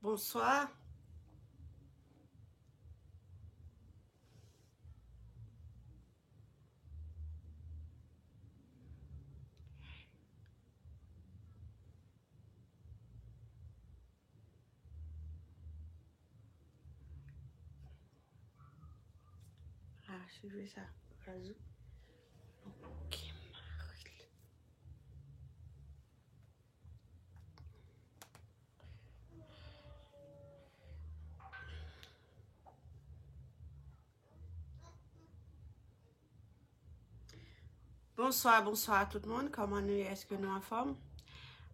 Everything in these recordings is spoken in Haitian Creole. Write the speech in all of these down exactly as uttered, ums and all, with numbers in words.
Bonswa. Ah, cheve sa razout. Ok, mari. Bonswa, bonswa tout moun. Kòman nou ye? Èske nou anfòm?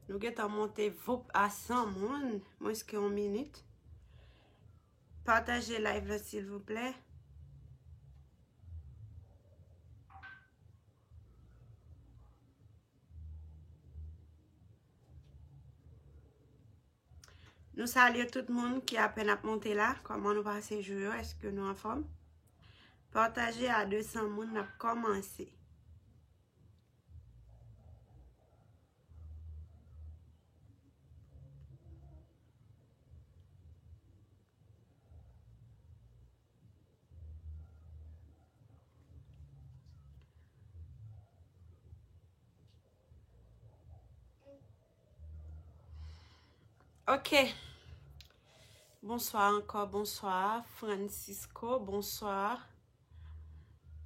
Nou gentan monte voup a san moun, mwens ke yon minit. Pataje live la, silvouplè. Nou salye tout moun ki apèn ap monte la. Kòman nou pase jou yo? Èske nou anfòm? Pataje a de san moun, n ap kòmanse. Ok. Bonswa ankò, bonswa Francisco, bonswa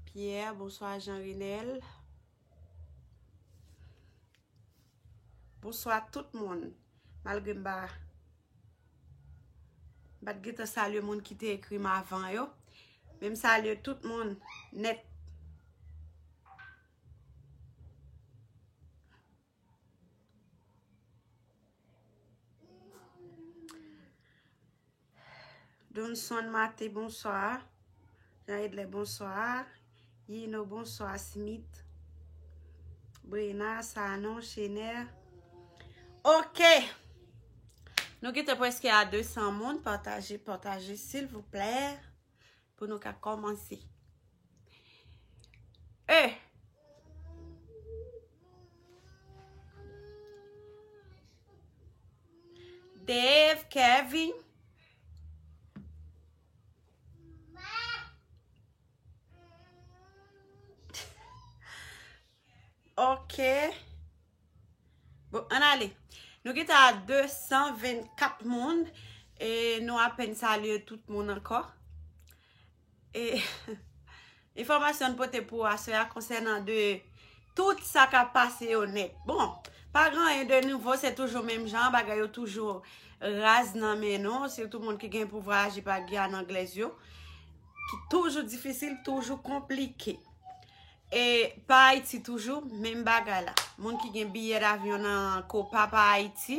Pierre, bonswa Jean Renel. Bonswa tout moun. Malgre m pa, m pa t gentan salye moun ki te ekri m avan yo, men m salye tout moun nèt. Donson Maté, bonswa. Jean Edler, bonswa. Yino, bonswa. Smith, Brena, Sanon, Chener. Ok. Nou gentan prèske a de san moun. Pataje, pataje, silvouplè. Pou nou ka kòmanse. E. Dave, Kevin. Ok. Bon, ann ale. Nou gentan a de san vennkat moun. E nou apèn salye tout moun ankò. E enfòmasyon n pote pou aswè a konsènan de tout sa k ap pase yo nèt. Bon, pa gen anyen de nouvo, se toujou menm jan, bagay yo toujou raz nan men nou, sitou moun ki gen pou vwayaje pa Giyàn Anglèz yo, ki toujou difisil, toujou konplike. E pa Ayiti toujou, menm bagay la. Moun ki gen biyè davyon nan Copa pa Ayiti,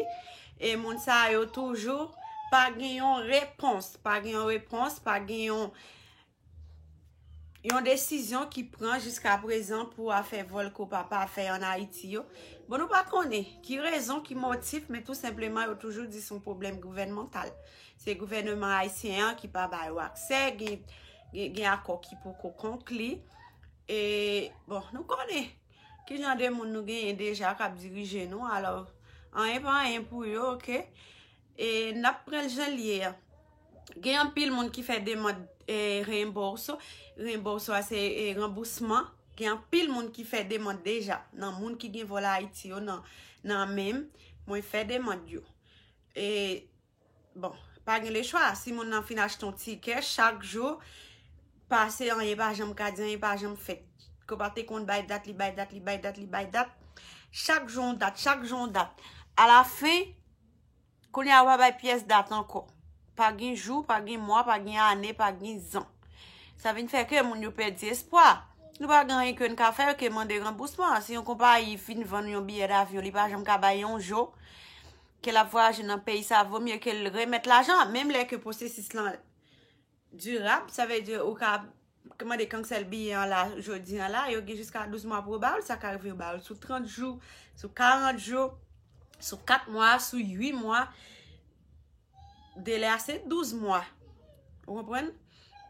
e moun sa yo toujou pa gen yon repons, pa gen yon repons, pa gen yon, yon desizyon ki pran jiska prezan pou afè vòl Copa pa fè ann Ayiti yo. Bon, nou pa konnen ki rezon, ki motif, men tou senpleman yo toujou di se yon pwoblèm gouvènmantal. Se gouvènman ayisyen an ki pa ba yo aksè, gen, gen, gen akò ki poko konkli. E, bon, nou konnen ki jan de moun nou genyen deja k ap dirije nou, alò, anyen pa anyen pou yo, ok? E n ap pran l jan l ye a. Gen anpil moun ki fè demann, e, reembolso. Reembolso a se, e, ranbousman. Gen anpil moun ki fè demann deja. Nan moun ki gen vòl Ayiti yo nan, nan men m, mwen fè demann yo. E Bon, pa gen lechwa. Si moun nan fin achte yon tikè, chak jou pase, anyen pa janm ka di, anyen pa janm fèt. Copa te konn bay dat, li bay dat, li bay dat, li bay dat. Chak jou yon dat, chak jou yon dat. Alafen, kounye a yo pa bay pyès dat ankò. Pa gen jou, pa gen mwa, pa gen ane, pa gen zan. Sa vin fè ke moun yo pèdi espwa. Nou pa gen anyen ke n ka fè ke mande ranbousman. Si yon konpayi fin vann yon biyè davyon, li pa janm ka bay yon jou ke l ap vwayaje nan peyi sa, vomye ke l remèt lajan an, menm lè ke pwosesis lan dirab, sa vle di ou ka mande kansèl biyè an la, jodi an la, yo gen jiska douz mwa pou yo ba w l, sa ka rive yo ba w l sou trant jou, sou karant jou, sou kat mwa, sou uit mwa. Delè a se douz mwa. Ou konprann?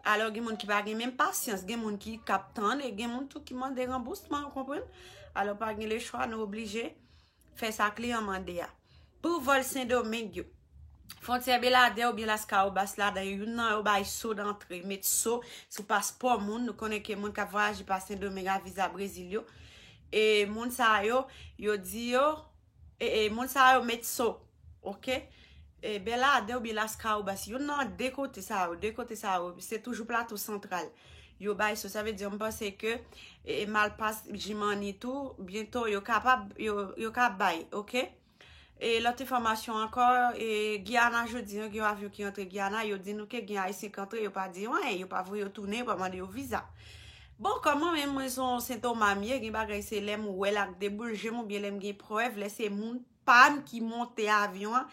Alò, gen moun ki pa gen menm pasyans, gen moun ki k ap tann, e gen moun tou ki mande ranbousman, ou konprann? Alò, pa gen lechwa, nou oblije fè sa kliyan mande a. Pou vòl Sendomeng yo, Fwontyè Beladè oubyen Laskawobas ladan yo, youn nan yo bay so dantre, met so sou paspò moun. Nou konnen ke moun k ap vwayaje pa Sendomeng a viza Brezil yo. E moun sa yo, yo di yo, e, e, moun sa yo met so, oke? E Beladè oubyen Laskawobas, youn nan de kote sa yo, de kote sa yo, se toujou Plato Santral. Yo bay so, sa vle di, m panse ke, e, e, Malpas, Jimani tou, byento yo kapab, yo, yo ka bay, oke? E lòt enfòmasyon ankò, e Giyana jodi an, gen yon avyon ki antre Giyana, yo di nou ke gen Ayisyen ki antre, yo pa di yo anyen, yo pa voye yo tounen, yo pa mande yo viza. Bon, kòman menm mwen se yon Sentomas m ye, gen bagay se lè m wè l ak de boul je m oubyen lè m gen prèv, lè se moun pa m ki monte avyon an,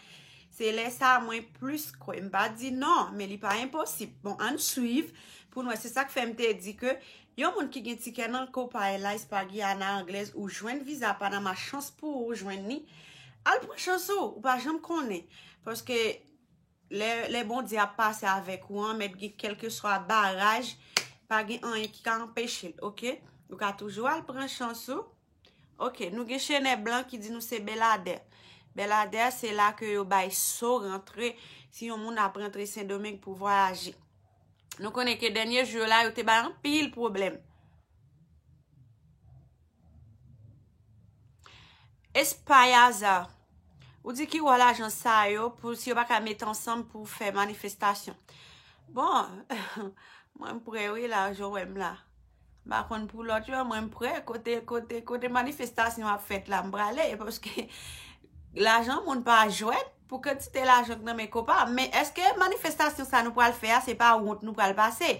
se lè sa mwen plis kwè. M pa di non, men li pa enposib. Bon, ann swiv pou n wè. Se sa k fè m te di ke yon moun ki gen tikè nan Copa Airlines pa Giyana Anglèz, ou jwenn viza Panama, chans pou ou jwenn li. Al pran chans ou, ou pa janm konnen. Paske lè, lè Bondye ap pase avèk ou an, mèt gen kèlkeswa baraj, pa gen anyen ki ka anpeche l, oke? Ou ka toujou al pran chans ou. Oke, nou gen Chenè Blan ki di nou se Beladè. Beladè, se la ke yo bay so rantre si yon moun ap rantre Sendomeng pou vwayaje. Nou konnen ke dènye jou yo la, yo te bay anpil pwoblèm. Espayaza, ou di ki wòl ajans sa yo pou si yo pa ka met ansanm pou fè manifestasyon? Bon, mwen m prè wi la, jan w wè m la. M pa konn pou lòt yo, mwen m prè kote, kote, kote manifestasyon ap fèt la, m prale, paske lajan moun pa jwèt pou kantite lajan k nan men Copa. Men èske manifestasyon sa nou pral fè a, se pa wont nou pral pase?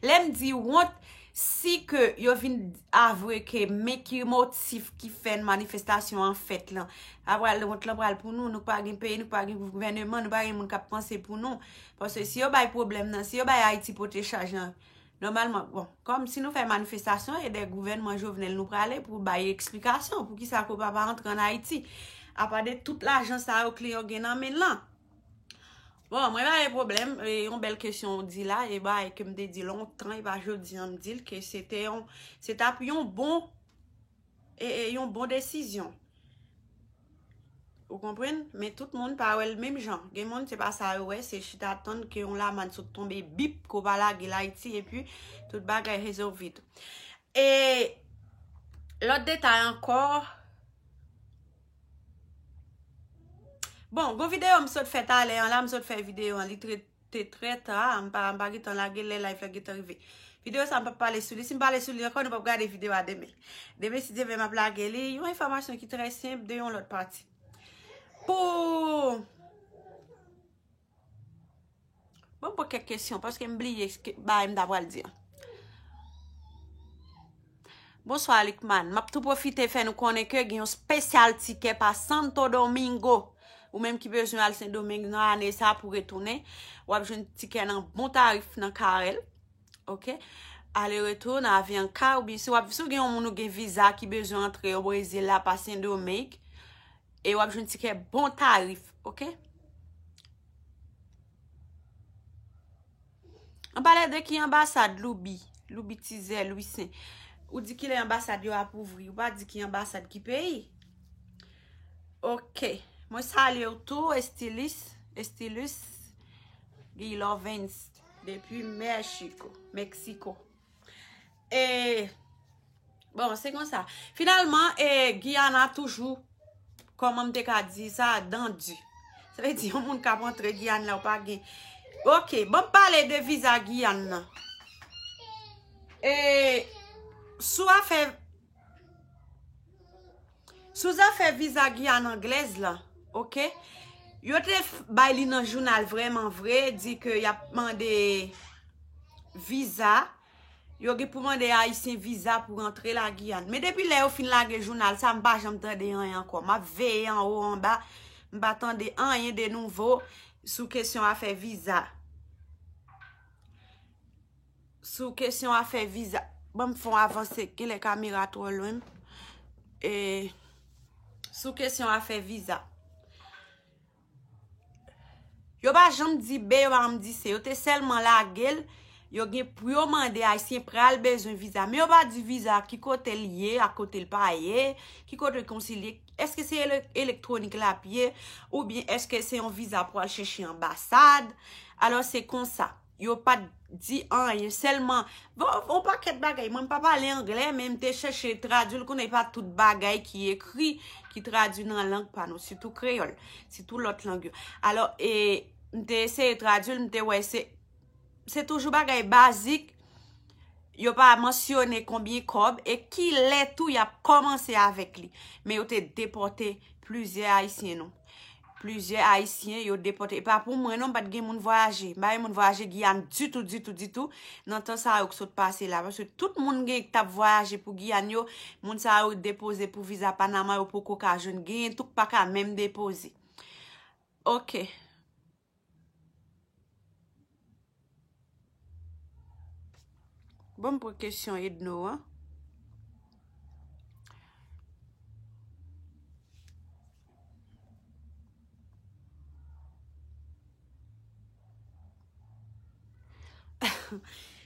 Lè m di wont, si ke yo vin avwe ke men ki motif ki fè manifestasyon an fèt lan, apral wont lan pral pou nou, nou pa gen peyi, nou pa gen gouvèneman, nou pa gen moun k ap panse pou nou. Paske si yo bay pwoblèm nan, si yo bay Ayiti pote chaj lan, nòmalman, bon, kòm si nou fè manifestasyon, e dèyè gouvènman Jovenel nou prale pou bay eksplikasyon poukisa Copa pa antre ann Ayiti. Apa de tout lajan sa yo kliyan gen nan men l lan. Bon, mwen pa gen pwoblèm, e, yon bèl kesyon w di la, e bagay ke m te di lontan, e pa jodi an m di l, ke se te yon, se t ap yon bon, e, e, yon bon desizyon. Ou konprann? Men tout moun pa wè l menm jan. Gen moun, se pa sa yo wè, se chita tann ke yon lamann sot tonbe, bip, Copa lage l Ayiti, epi tout bagay rezolve tou. E lòt detay ankò. Bon, gon videyo m sot fè talè an la, m sot fè videyo an, li trè, te trè ta, m pa, m pa gentan lage l, lè live la gentan rive. Videyo sa m p ap pale sou li. Si m pale sou li ankò, nou p ap gade videyo a demen. Demen, si Dye vle, m ap lage li. Yon enfòmasyon ki trè senp de yon lòt pati. Pou Bon, m pran kèk kesyon, paske m bliye ke, bagay m ta pral di an. Bonswa, Likman. M ap tou pwofite fè nou konnen ke gen yon espesyal tikè pa Santo Domingo. Ou menm ki bezwen al Sendomeng nan ane sa pou retounen, w ap jwenn tikè nan bon tarif nan Carel. Oke? Ale retou nan Avianca, oubyen si w ap, si w gen yon moun ou gen viza ki bezwen antre o Brezil la pa Sendomeng, e w ap jwenn tikè bon tarif, oke? An pale de ki anbasad, Loubi, Loubi Tizè, Louisen. Ou di ki lè anbasad yo ap ouvri, ou pa di ki anbasad, ki peyi. Oke. Mwen salye w tou, Estilis, Estilus Guy Lovens, depi Mexico, Mexico. E, bon, se konsa. Finalman, e, Giyana toujou, kòman m te ka di sa, dan di. Sa vle di, yon moun k ap antre Giyàn la, ou pa gen. Oke, bon, m pale de viza Giyàn nan. E, sou afè, sou zafè viza Giyàn anglèz la, oke? Yo te f-, bay li nan jounal vrèman vre, di ke y ap mande viza. Yo gen pou mande Ayisyen viza pou rantre Lagiyàn. Men depi lè yo fin lage jounal sa, m pa janm tande anyen ankò. M ap veye anwo, anba, m pa tande anyen de nouvo sou kesyon afè viza. Sou kesyon afè viza. Ban m fè yon avanse, genlè kamera twò lwen m. E, sou kesyon afè viza. Yo pa janm di B, yo pa janm di C. Yo te sèlman lage l, Yo gen pou yo mande Ayisyen pral bezwen viza. Men yo pa di viza ki kote l ye, a kote l pa ye, ki kote konsil ye. Èske se ele- elektwonik l ap ye, oubyen èske se yon viza pou al chèche anbasad? Alò, se konsa. Yo pa t di anyen, sèlman, bon, yon pakèt bagay. Mwen, m pa pale anglè, men m te chèche tradui l, konnen pa tout bagay ki ekri, ki tradui nan lang pa nou, sitou kreyòl, sitou lòt lang yo. Alò, e, m te eseye tradui l, m te wè se, se toujou bagay bazik, yo pa mansyone konbyen kòb e ki lè tou y ap kòmanse avèk li. Men yo te depòte plizyè Ayisyen, non. Plizyè Ayisyen, yo depòte. E pa pou mwen, non, m pa t gen moun vwayaje. M pa gen moun vwayaje Giyàn ditou, ditou, ditou, nan tan sa yo k sot pase la. Paske tout moun gen k t ap vwayaje pou Giyàn yo, moun sa yo depoze pou viza Panama, yo poko ka jwenn. Genyen tou k pa ka menm depoze. Ok. Bon, m pran kesyon Edno an.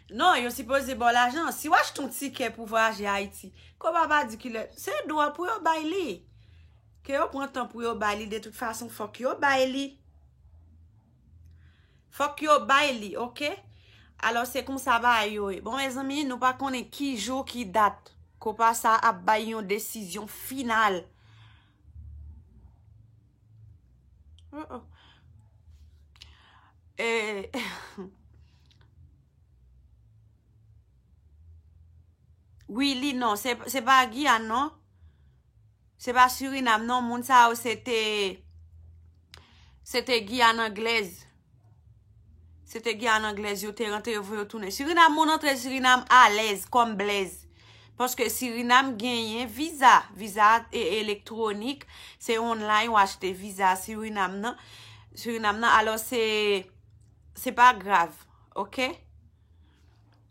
Non, yo sipoze ba w lajan. Si w achte yon tikè pou vwayaje Ayiti, konpani pa di kilè. Se dwa pou yo bay li. Ke yo pran tan pou yo bay li, de tout fason, fòk yo bay li. Fòk yo bay li, ok? Alò, se konsa bagay yo ye. Bon, mezanmi, nou pa konnen ki jou, ki dat konpani sa ap bay yon desizyon final. Oh, oh. E, wi, li non, se, se pa Giyàn, non. Se pa Sirinam, non. Moun sa yo, se te, se te Giyàn Anglèz. Se te Giyàn Anglèz, yo te rantre, yo voye yo tounen. Sirinam, moun antre Sirinam alèz, kòm blèz. Paske Sirinam genyen viza. Viza e, elektwonik, se online w achte viza Sirinam nan. Sirinam nan, alò se, se pa grav, ok?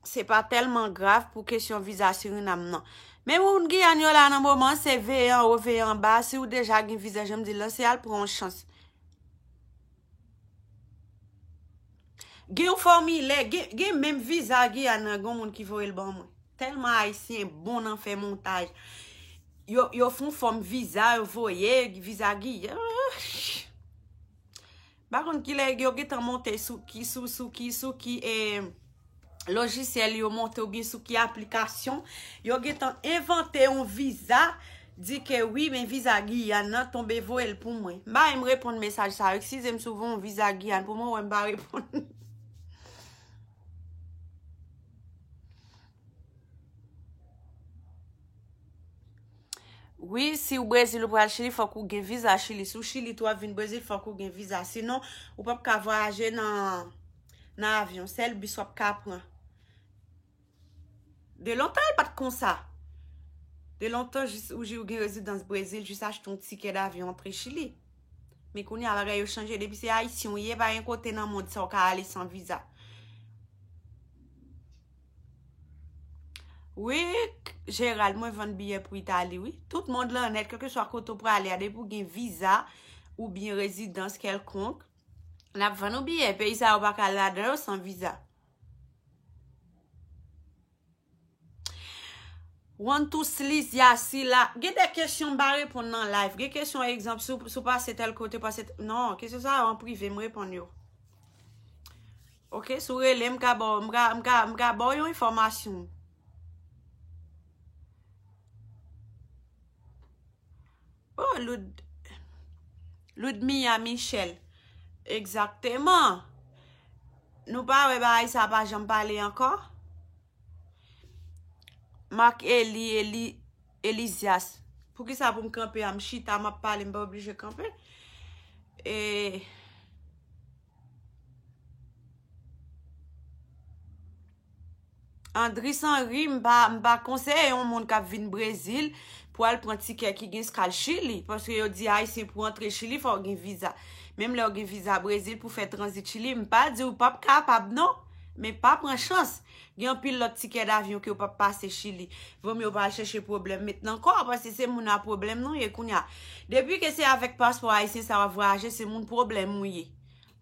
Se pa tèlman grav pou kesyon viza Sirinam nan. Men moun Giyàn yo la nan moman, se veye anwo, veye anba. Si w deja gen viza, jan m di l lan, se al pran yon chans. Gen yon fòmilè, gen, gen menm viza Giyàn nan, gen yon moun ki voye l ban mwen. Tèlman Ayisyen bon nan fè montaj. Yo, yo fè yon fòm viza, yo voye, viza Giyàn. Pa konn kilè yo gentan monte sou ki, sou, sou ki, sou ki, e, lojisyèl yo monte oubyen sou ki aplikasyon. Yo gentan envante yon viza, di ke wi, men viza Giyàn nan tonbe voye l pou mwen. M pa menm reponn mesaj sa yo. Eskize m si w voye yon viza Giyàn pou mwen, wè m pa reponn. Wi, si w Brezil, ou pral Chili, fòk ou gen viza Chili. Si w Chili tou w ap vin Brezil, fòk ou gen viza. Sinon, ou p ap ka vwayaje nan, nan avyon. Sèl bis w ap ka pran. De lontan, li pa t konsa. De lontan, jis ou, ou gen rezidans Brezil, jis achte yon tikè davyon antre Chili. Men kounye a, bagay yo chanje. Depi se Ayisyen w ye, pa gen kote nan mond sa w ka ale san viza. Wi, Gerald, mwen vann biyè pou Itali, wi. Tout mond lan nèt, kèlkeswa kote w prale a, depi w gen viza oubyen rezidans kèlkonk, n ap vann ou biyè. Peyi sa yo pa ka al ladan yo san viza. One two Slizia sila. Gen de kesyon m pa reponn nan live. Gen kesyon egzanp, si w, si w pase tèl kote, pase t-, non, kesyon sa yo an prive, m reponn yo. Ok, si w rele, m ka ba w, m ka, m ka, m ka ba w yon enfòmasyon. Oh, Lud-, Ludmilla Michel. Egzakteman. Nou pa wè bagay sa pa janm pale ankò? Marc Eli, Eli, Elizias. Poukisa pou m kanpe a, m chita, m ap pale, m pa oblije kanpe. E, Andris Henry, m pa, m pa konseye yon moun k ap vin Brezil pou al pran tikè ki gen eskal Chili. Paske yo di Ayisyen pou antre Chili, fò w gen viza. Menm lè w gen viza Brezil pou fè tranzit Chili, m pa di w p ap kapab, non. Men pa pran chans. Gen anpil lòt tikè davyon ke w p ap pase Chili. Vomye w pa al chèche pwoblèm met nan kò w, paske se moun a pwoblèm nou ye kounye a. Depi ke se avèk paspò ayisyen sa w ap vwayaje, se moun pwoblèm ou ye.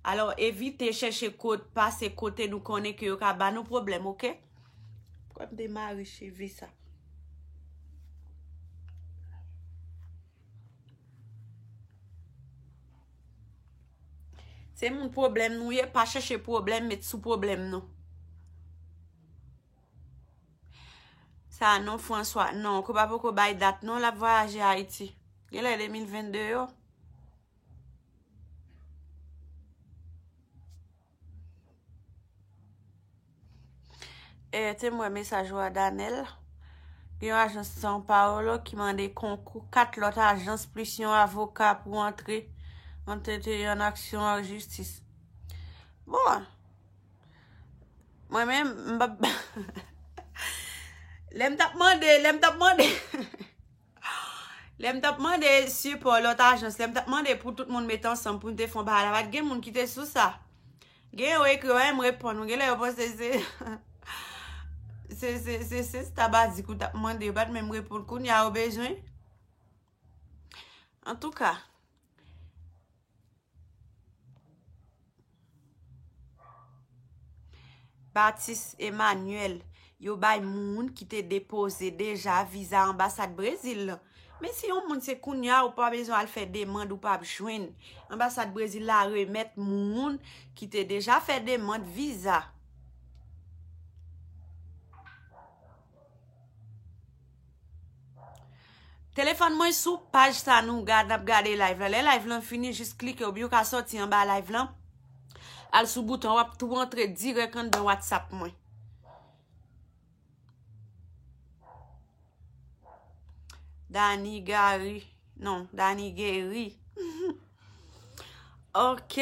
Alò, evite chèche kot, pase kote nou konnen ke yo ka ba nou pwoblèm, oke? Kòm demare cheve sa. Se moun pwoblèm nou ye, pa chèche pwoblèm, met sou pwoblèm nou. Sa non, François, non, Koba poko bay dat non, l ap vwayaje Ayiti. Genlè de mil vennde yo. E, te m wè mesaj ou a, Danel. Gen yon ajans São Paulo ki mande konkou kat lòt ajans plis yon avoka pou antre, antre an aksyon an jistis. Bon, mwen menm, m p ap, lè m t ap mande, lè m t ap mande, lè m t ap mande sipò lòt ajans, lè m t ap mande pou tout moun met ansanm pou n te fè yon bagay la, pa t gen moun ki te sou sa. Gen yo ekri, yo pa menm reponn ou. Genlè yo panse se, se, se, se, se sista bazik ou t ap mande, yo pa t menm reponn. Kounye a yo bezwen. Antouka, Batis Emmanuel, yo bay moun ki te depoze deja viza anbasad Brezil lan. Men si yon moun se kounye a ou pa bezwen al fè demann, ou p ap jwenn. Anbasad Brezil la remèt moun ki te deja fè demann viza. Telefòn mwen sou paj sa nou gad, n ap gade live la. Lè live lan fini, jis klike oubyen ou ka sòti anba live lan. Al sou bouton, w ap tou antre dirèk anndan WhatsApp mwen. Dani Gary. Non, Dani Gary. Ok.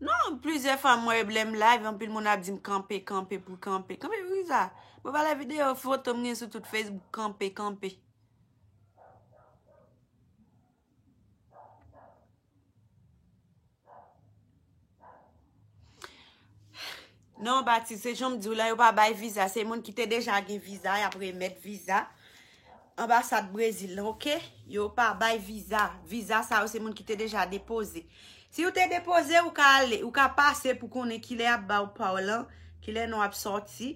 Non, plizyè fwa mwen lè m live, anpil moun ap di m kanpe, kanpe pou kanpe. Kanpe pou kisa? Mwen pa lè videyo, foto m gen sou tout Facebook, kanpe, kanpe. Non, Batis, se jan m di w la, yo pa bay viza. Se moun ki te deja gen viza, y ap remèt viza. Anbasad Brezil lan, oke? Yo pa bay viza. Viza sa yo, se moun ki te deja depoze. Si ou te depoze, ou ka ale, ou ka pase pou konnen kilè y ap ba w pa w lan, kilè non ap sòti.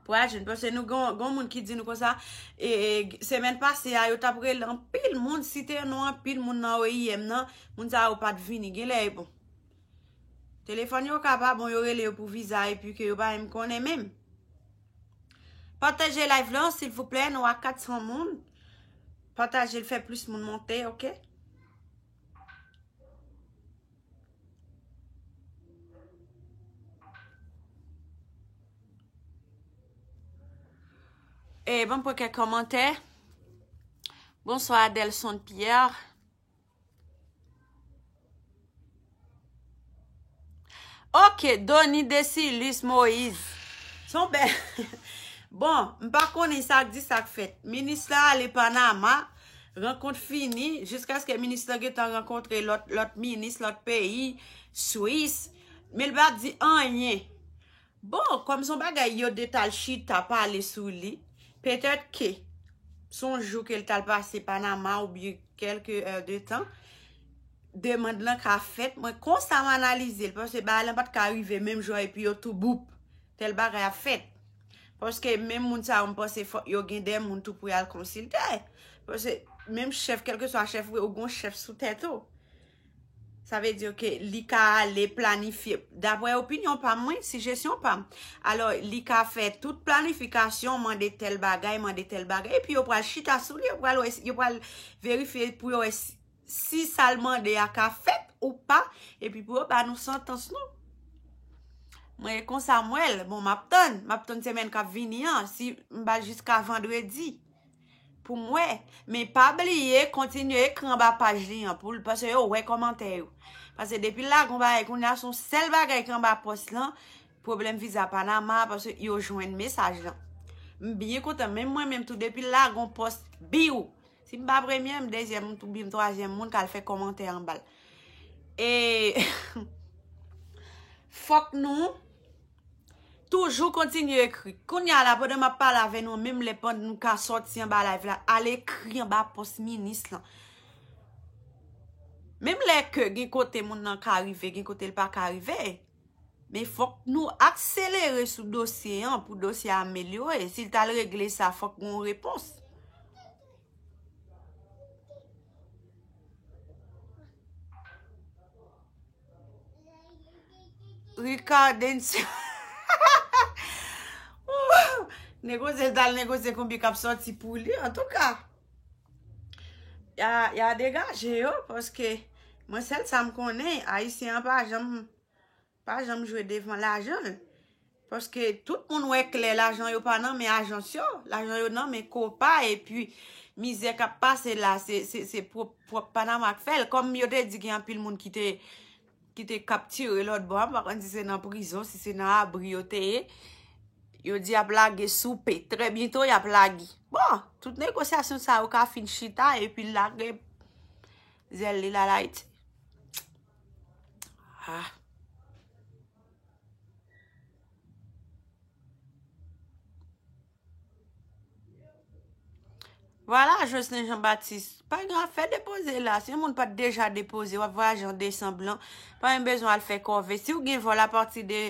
Pou al jwenn, paske nou gon, gon moun ki di nou konsa, e, e, semèn pase a, yo t ap rele anpil moun, site non anpil moun nan O I M nan, moun sa yo pa t vini, genlè, bon. Telefòn yo ka pa bon, yo rele yo pou viza, epi ke yo pa menm konnen menm. Pataje live lan, silvouplè, nou a kat san moun. Pataje l, fè plis moun monte, oke? E, ban m pran kèk kòmantè. Bonswa, Adelson Pierre. Ok, Doni Desilus Moïse. Se yon bèl. Bon, m pa konnen sa k di sa k fèt. Minis la ale Panama, rankont fini, jiskaske minis la gentan rankontre lòt, lòt minis, lòt peyi, Swis, men l pa di anyen. Bon, kòm se yon bagay yo de t al chita pale sou li, petèt ke se yon jou ke l t al pase Panama oubyen kèlke è de tan, demann lan ka fèt. Mwen konsa m analize l, paske bagay lan pa t ka rive menm jou a epi yo tou boup, tèl bagay ap fèt. Paske menm moun sa yo, m panse fòk yo gen de moun tou pou y al konsilte. Paske menm chèf, kèlkeswa chèf ou ye, ou gen yon chèf sou tèt ou. Sa vle di ke li ka ale planifye, daprè opinyon pa m, wi, sijesyon pa m. Alò, li ka fè tout planifikasyon, mande tèl bagay, mande tèl bagay, epi yo pral chita sou li, yo pral wè, yo pral verifye pou yo wè si, si sa l mande a ka fèt ou pa, epi pou yo ba nou santans nou. Mwen, e konsa m wè l. Bon, m ap tann, m ap tann semèn k ap vini an, si m ba l jiska vandredi. Pou m wè. Men pa bliye, kontinye ekri anba paj li an, pou l, paske yo wè kòmantè yo. Paske depi l lage yon bagay, kounye a se yon sèl bagay ki anba pòs lan, pwoblèm viza Panama, paske yo jwenn mesaj lan. M byen kontan, menm mwen menm tou, depi l lage yon pòs, biw. Si m pa premye, m dezyèm, oubyen m twazyèm moun k al fè kòmantè anba l. E, fòk nou toujou kontinye ekri. Kounye a la, pandan m ap pale avè nou, menm lè pandan nou ka sòti anba live la, al ekri anba pòs minis lan. Menm lè ke gen kote moun nan ka rive, gen kote l pa ka rive. Men fòk nou akselere sou dosye an pou dosye a amelyore. Si l t al regle sa, fòk gen yon repons. Ricardencio. Negosye, l t al negosye konbyen k ap sòti pou li. Antouka, y a, y a degaje yo, paske mwen, sèl sa m konnen, Ayisyen an pa janm, pa janm jwe devan lajan l. Paske tout moun wè klè, lajan yo pa nan men ajans yo, lajan yo nan men Copa, epi mizè k ap pase la, se, se, se pwòp, pwòp Panama k fè l. Kòm yo te di gen anpil moun ki te, ki te kaptire lòt bò a, m pa konn si se nan prizon, si se nan abri yo te ye. Yo di y ap lage soupe. Trè byento, y ap lage. Bon, tout negosyasyon sa yo ka fin chita, epi l lage zèl li l al Ayiti. Ah. Vwala, Jocelyn Jean Baptiste. Pa gen afè depoze la. Si yon moun pa t deja depoze, w ap vwayaje an desanm lan. Pa gen bezwen al fè kòve. Si w gen vòl apati de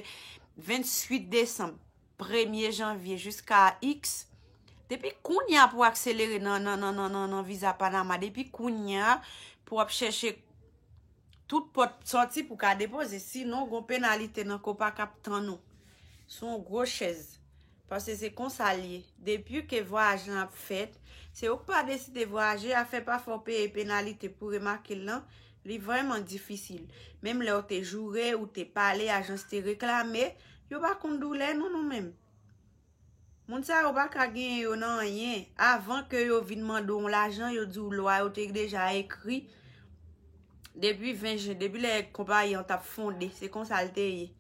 venntuit desanm, premye janvye jiska X, depi kounye a pou w akselere nan, nan, nan, nan, nan, nan viza Panama. Depi kounye a pou w ap chèche tout pòt sòti pou ka depoze. Sinon, gon penalite nan Copa k ap tann ou. Se yon gwo chèz. Paske se konsa l ye. Depi ke vwayaj lan ap fèt, se ou k pa deside vwayaje, afè pa fè w peye penalite pou remake l lan, li vrèman difisil. Menm lè w te joure, ou te pale, ajans te reklame, yo pa konn doulè nou, nou menm. Moun sa yo pa ka genyen yo nan anyen. Avan ke yo vin mande w yon lajan, yo di w lwa yo te deja ekri depi ven jen, depi lè konpayi an t ap fonde. Se konsa l te ye.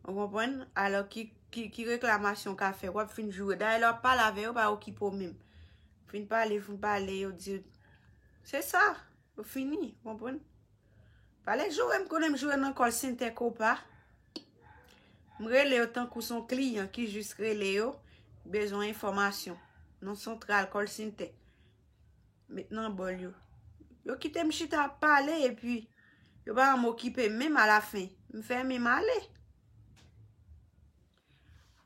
Ou konprann? Alò, ki, ki, ki reklamasyon w ka fè? W ap fin joure. Dayè, lè w ap pale avè yo, pa okipe w menm. Fin pale, fin pale, yo di, se sa. Yo fini, ou konprann? Pale joure, m konnen m joure nan call center Copa. M rele yo tankou se yon kliyan ki jis rele yo, bezwen enfòmasyon. Nan santral call center. Met nan bòl yo. Yo kite m chita ap pale, epi yo pa janm okipe m menm alafen. M fèmen, m ale.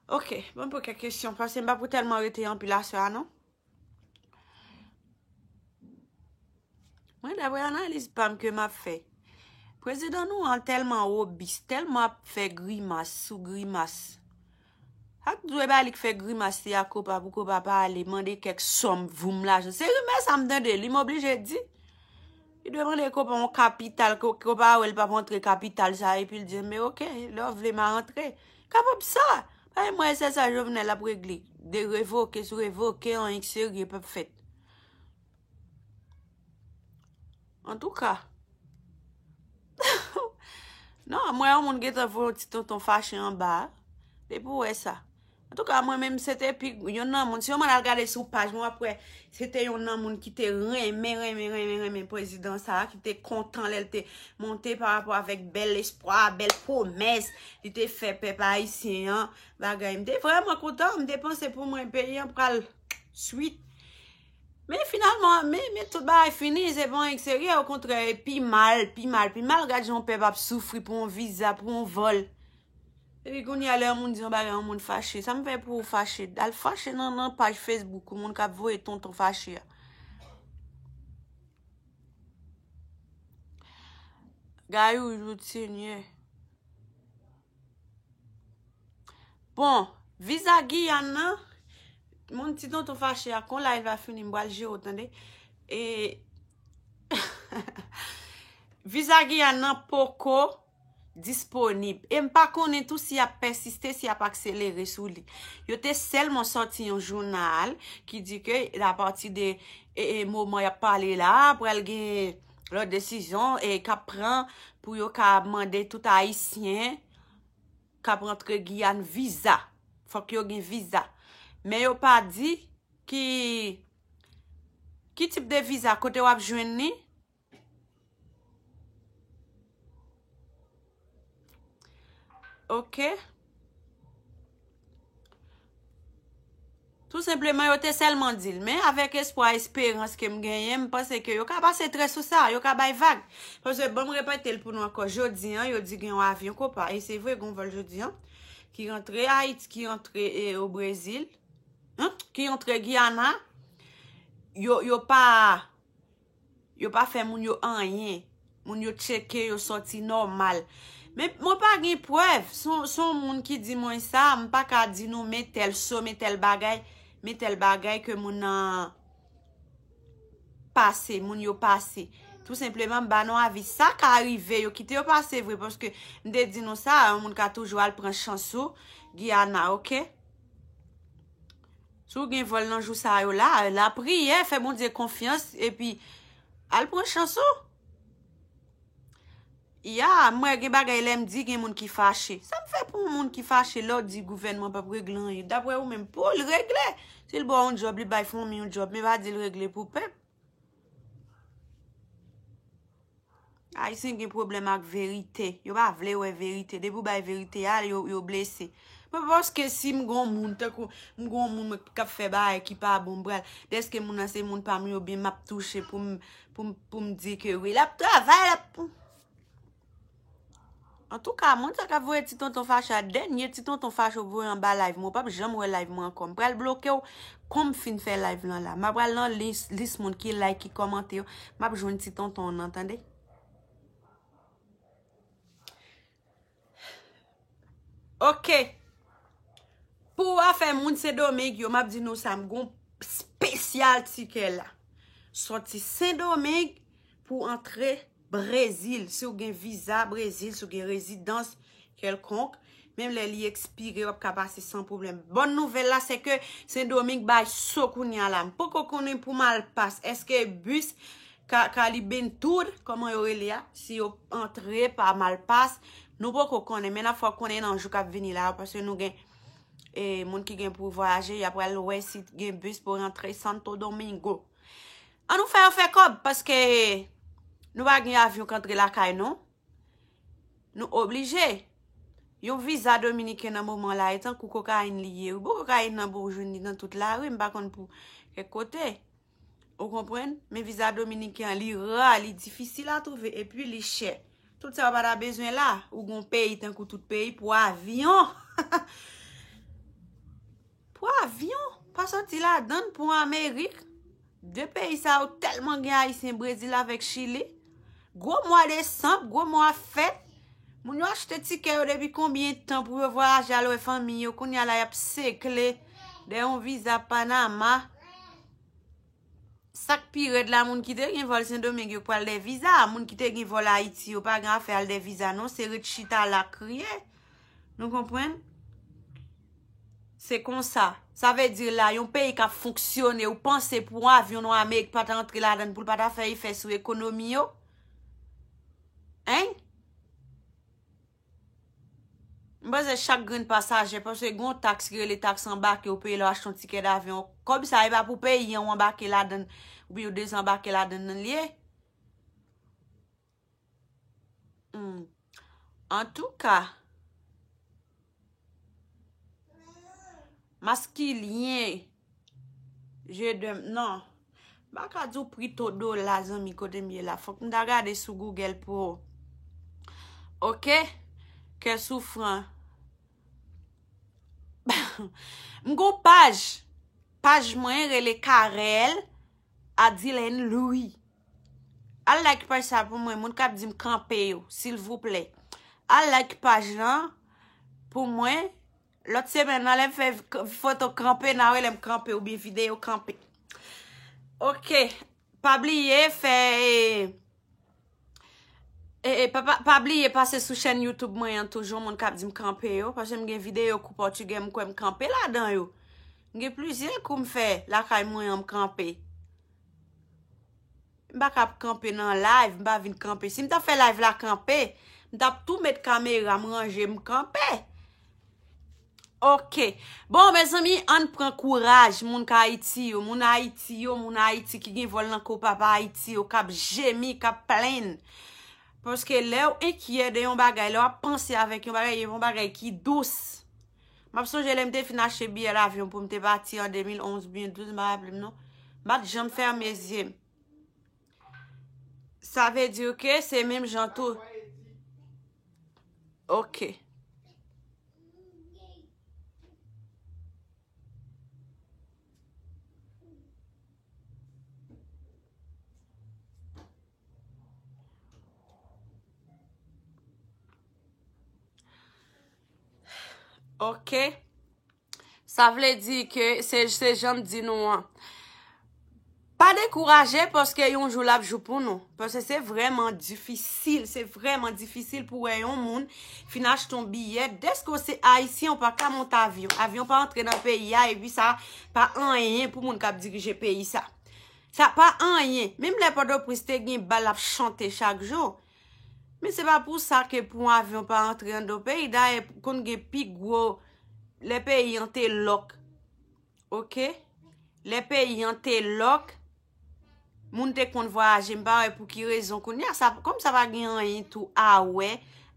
Ok, ban m poze kèk kesyon, paske m pa pou tèlman rete anpil aswè a, non. Mwen, daprè analiz pa m ke m ap fè, prezidan nou an tèlman obis, tèlman ap fè grimas sou grimas. Sa k dwe ba li k fè grimas, se a Copa pou Copa pa ale mande kèk sòm, voum lajan. Se rimè sa m tande, li m oblije di. Li dwe mande Copa yon kapital, Copa wè l p ap antre kapital sa, epi l di, men ok, lè w vle m a antre. Kapab sa. Paske mwen, se sa Jovenel ap regle. De revoke sou revoke, anyen k serye p ap fèt. Antouka. Non, mwen, yon moun gentan voye yon ti tonton fache anba a. Depi w wè sa. Antouka, mwen menm, se te pi, yon nan moun, si yon moun al gade sou paj mwen, w ap wè, se te yon nan moun ki te renmen, renmen, renmen, renmen prezidan sa a, ki te kontan lè l te monte pa rapò avèk bèl espwa, bèl pwomès li te fè pèp ayisyen an, bagay. M te vrèman kontan, m te panse pou mwen, peyi an pral swit. Men finalman, men, men tout bagay fini, se pa anyen k serye, okontrè, pi mal, pi mal, pi mal. Gad jan yon pèp ap soufri pou yon viza, pou yon vòl. Epi kounye a, lè yon moun di yon bagay, yon moun fache. Sa m fè pou ou fache? Al fache nan, nan paj Facebook, yon moun k ap voye tonton fache a. Gayou, jout Senyè. Bon, viza Giyàn nan, moun ti tonton fache a, kon live la fini, m pral jere w, tande. E, viza Giyàn nan poko disponib. E m pa konnen tou si y ap pèsiste, si y ap akselere sou li. Yo te sèlman sòti yon jounal ki di ke apati de, e, e, moman y ap pale la, pral gen lòt desizyon, e, k ap pran pou yo ka mande tout Ayisyen k ap rantre Giyàn viza. Fòk yo gen viza. Men yo pa di ki, ki tip de viza, kote w ap jwenn li. Ok. Tou senpleman, yo te sèlman di l. Men avèk espwa, esperans ke m genyen, m panse ke yo ka pase trè sou sa, yo ka bay vag. Paske, ban m repete l pou nou ankò, jodi an, yo di gen yon avyon kopa, e se vre, gen yon vòl jodi an, ki rantre Ayiti, ki rantre, e, o Brezil, hein, ki rantre Giyana, yo, yo pa, yo pa fè moun yo anyen. Moun yo tcheke, yo sòti nòmal. Men mwen pa gen prèv. Se yon, se yon moun ki di mwen sa, m pa ka di nou men tèl so, men tèl bagay, men tèl bagay ke moun nan pase, moun yo pase. Tou senpleman, m ba nou avi. Sa ka rive, yo kite yo pase vre, paske m te di nou sa, yon moun ka toujou al pran chans ou, Giyana, oke? Si w gen vòl nan jou sa yo la, lapriyè, fè Bondye konfyans, epi al pran chans ou. Ya, m wè gen bagay lè m di gen moun ki fache. Sa m fè pou yon moun ki fache lè w di gouvènman p ap regle anyen? Daprè ou menm, pou l regle. Si l ba w yon djòb, li bay fanmi yon djòb, men pa di l regle pou pèp. Ayisyen gen pwoblèm ak verite. Yo pa vle wè verite. Depi w bay verite a, yo, yo blese. Mwen paske si m gon moun, tankou m gon moun mwen k ap fè bagay ki pa bon, m pral, dèske moun nan se moun pa m, yo byen m ap touche pou m, pou m, pou m di ke wi, l ap travay, l ap. Antouka, moun sa k ap voye ti tonton fache a, dènye ti tonton fache w voye anba live mwen, w p ap janm wè live mwen ankò. M pral bloke w kon m fin fè live lan la. M ap pral nan lis, lis moun ki like, ki kòmante yo. M ap jwenn ti tonton w nan, tande? Oke. Pou afè moun Sendomeng yo, m ap di nou sa, m gon spesyal tikè la. Sòti Sendomeng pou antre Brezil. Si w gen viza Brezil, si w gen rezidans kèlkonk, menm lè li ekspire, w ap ka pase san pwoblèm. Bòn nouvèl la, se ke Sendomeng bay so kounye a la. M poko konnen pou Malpas. Èske bis Ka-, Calibentour, kòman yo rele a? Si yo antre pa Malpas, nou poko konnen. Men n ap fè w konnen nan jou k ap vini la yo, paske nou gen, e, moun ki gen pou vwayaje, y ap pral wè si gen bis pou rantre Santo Domingo. An nou fè yo fè kòb, paske nou pa gen avyon k antre lakay nou. Nou oblije. Yon viza dominiken nan moman la, e tankou kokayin li ye. Wi, bon, kokayin nan bon, ou jwenn li nan tout lari, m pa konn pou kèk kote. Ou konprann? Men viza dominiken an, li ra, li difisil a twouve, epi li chè. Tout sa w pa ta bezwen la, ou gon peyi tankou tout peyi pou avyon. Pou avyon, pa sòti ladann pou Amerik. De peyi sa yo tèlman gen Ayisyen, Brezil avèk Chili. Gwo mwa desanm, gwo mwa fèt. Moun yo achte tikè yo depi konbyen tan pou yo vwayaje al wè fanmi yo. Kounye a la, y ap sekle dèyè yon viza Panama. Sa k pi rèd la, moun ki te gen vòl Sendomeng yo pral dèyè viza. Moun ki te gen vòl Ayiti yo pa gen afè al dèyè viza, non. Se ret chita la kriye. Nou konprann? Se konsa. Sa vle di la, yon peyi k ap fonksyone, ou panse pou yon avyon nan Amerik pa ta antre ladann, pou l pa ta fè efè sou ekonomi yo? Hein? M panse chak grenn pasaje, paske gen yon taks ki rele taks anbake, ou peye lè w achte yon tikè davyon. Kòb sa, e pa pou peyi an ou anbake ladann, oubyen ou dezanbake ladann nan l ye. Hmm. Antouka, maskilyen, je dem, non. M pa ka di w pri to dola, zanmi, kote m ye la. Fòk m ta gade sou Google pou. Oke? Kè soufran. M gon paj. Paj mwen rele Carel Adilène Louis. Al like paj sa pou mwen, moun k ap di m kanpe yo, silvouplè. Al like paj lan pou mwen. Lòt semèn nan, lè m fè k-, foto kanpe, n a wè lè m kanpe oubyen videyo kanpe. Oke. Pa bliye fè, e, e, e, pa, pa, pa bliye pase sou chèn YouTube mwen an toujou, moun k ap di m kanpe yo, paske m gen videyo kou pòtigè m kwè m kanpe ladan yo. M gen plizyè kou m fè lakay mwen an m kanpe. M pa ka ap kanpe nan live, m pa vin kanpe. Si m ta fè live la kanpe, m t ap tou met kamera m ranje m kanpe. Oke. Bon, mezanmi, ann pran kouraj, moun k Ayiti yo, moun Ayiti yo, moun Ayiti ki gen vòl nan kopa pa Ayiti yo, k ap jemi, k ap plenn. Paske lè w enkyè de yon bagay, lè w ap panse avèk yon bagay, e yon bagay ki dous. M ap sonje lè m te fin achte biyè lavyon pou m te pati an de mil onz oubyen douz, m pa raple m non. M pa t janm fèmen zye m. Sa vle di ke se menm jan tou. Ok. Ok. Sa vle di ke se, se jan m di nou an. Pa dekouraje paske yon jou l ap jou pou nou. Paske se vrèman difisil, se vrèman difisil pou wè yon moun fin achte yon biyè. Dèske w se Ayisyen, ou pa ka monte avyon. Avyon pa antre nan peyi a, epi sa pa anyen pou moun k ap dirije peyi sa. Sa pa anyen. Menm lè Pòtoprens te gen bal ap chante chak jou. Men se pa pou sa ke pou yon avyon pa antre anndan peyi. Dayè, konn gen pi gwo, lè peyi an te lòk. Ok? Lè peyi an te lòk, moun te konn vwayaje, m pa wè pou ki rezon kounye a, sa, kòm sa pa gen anyen tou a wè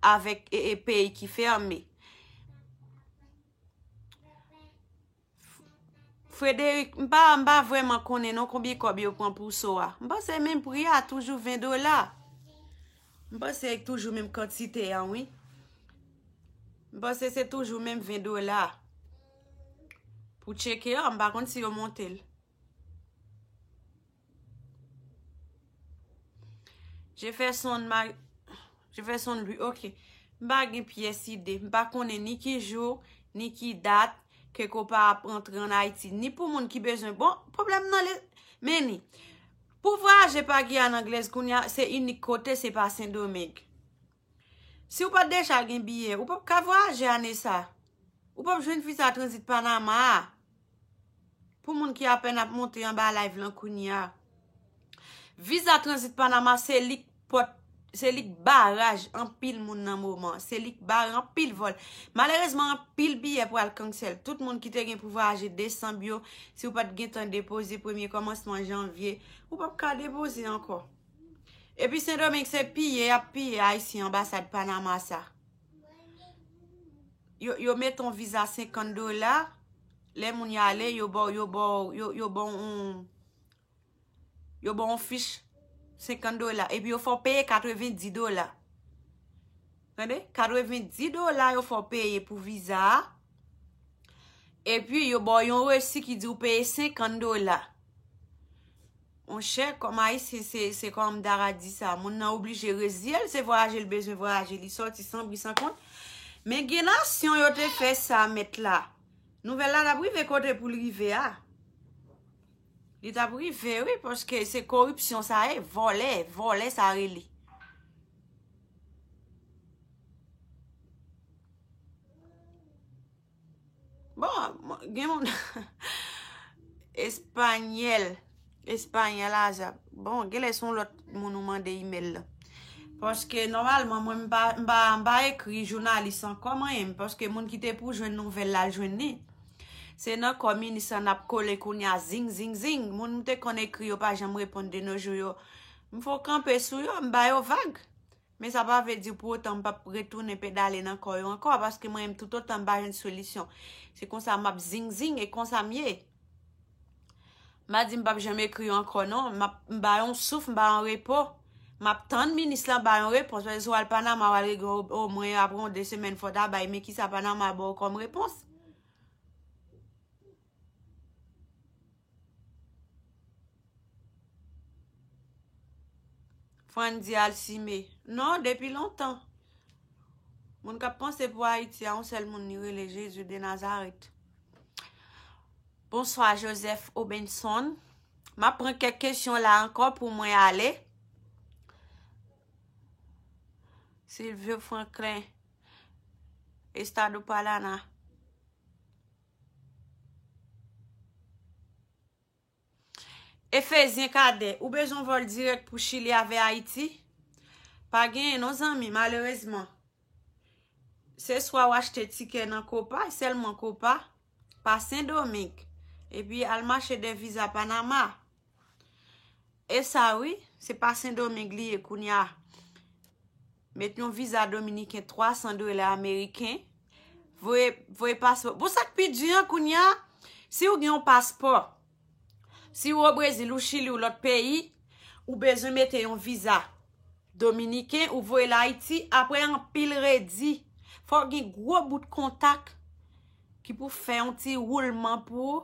avèk, e, e, peyi ki fèmen. Frederic, m pa, m pa vrèman konnen non konbyen kòb yo pran pou so a. M panse menm pri a toujou ven dola. M panse toujou menm kantite a, wi. M panse se toujou menm ven dola. Pou tcheke a, m pa konn si yo monte l. Jefferson Ma-, Jefferson Louis, ok. M pa gen pyès ide. M pa konnen ni ki jou, ni ki dat ke Copa ap antre ann Ayiti. Ni pou moun ki bezwen. Bon, pwoblèm nan le, men ni. Pou vwayaje pa Giyàn Anglèz kounye a, se inik kote, se pa Sendomeng. Si w pa t deja gen biyè, ou p ap ka vwayaje ane sa. Ou p ap jwenn viza tranzit Panama a. Pou moun ki apèn ap monte anba live lan kounye a. Viza tranzit Panama se li k pòt, se li k baraj anpil moun nan moman. Se li k bare anpil vòl. Malerezman, anpil biyè pral cancel. Tout moun ki te gen pou vwayaje desanm yo, si w pa t gentan depoze premye kòmansman janvye, ou p ap ka depoze ankò. Epi Sendomeng se piye y ap piye Ayisyen anbasad Panama sa. Yo, yo mete yon viza senkant dola. Lè moun y ale, yo ba w, yo ba w, yo, yo ba w yon, yo ba w yon fich senkant dola. Epi yo fè w peye katrevendi dola. Tande? Katrevendi dola yo fè w peye pou viza a. Epi yo ba w yon resi ki di w peye senkant dola. Monchè, kòm Ayisyen, se, se kòm Dara di sa, moun nan oblije reziye l, se vwayaje l bezwen vwayaje, li sòti san bri san kont. Men gen nasyon yo te fè sa, mèt la. Nouvèl la t ap rive kote pou l rive a. Li t ap rive, wi, paske se koripsyon sa ye, vòlè, vòlè sa rele. Bon, gen moun Espanyèl. Espanyèl aza. Bon, genlè se yon lòt moun ou mande imèl la. Paske nòmalman, mwen, m pa, m pa, m pa ekri jounalis ankò, mwen, paske moun ki te pou jwenn nouvèl la, l jwenn li. Se nan kò minis la n ap kole kounye a, zing, zing, zing. Moun m te konn ekri yo pa janm reponn de nos jours yo. M fè w kanpe sou yo, m ba yo vag. Men sa pa vle di pou otan m p ap retounen pedale nan kò yo ankò, paske mwen menm toutotan m pa jwenn solisyon. Se konsa m ap zing zing e konsa m ye. M pa di m p ap janm ekri yo ankò non, m ap, m ba yo yon souf, m ba yo yon repo. M ap tann minis lan ba yon repons, paske si w al Panama, w al regle, o, o, mwen apre yon de semèn fò w ta bay, men kisa Panama ba w kòm repons? Frandy Alcime. Non, depi lontan. Moun k ap panse pou Ayiti a, yon sèl moun li rele Jezi de Nazarèt. Bonswa, Joseph Obenson. M ap pran kèk kesyon la ankò pou mwen ale. Silvio Franklin, Estado Paraná. Efezyen Kadè, ou bezwen vòl dirèk pou Chili avè Ayiti? Pa genyen non, zanmi, malerezman. Se swa w achte tikè nan Copa, sèlman Copa, pa Sendomeng, epi al mache de viza Panama. E sa wi, se pa Sendomeng li ye kounye a. Met yon viza dominiken twa san dola ameriken. Voye, voye paspò. Bon, sa k pi di an kounye a, si w gen yon paspò, si w o Brezil, ou Chili, ou lòt peyi, ou bezwen mete yon viza dominiken, ou voye l Ayiti, apre anpil redi, fò w gen gwo bout kontak ki pou fè yon ti woulman pou,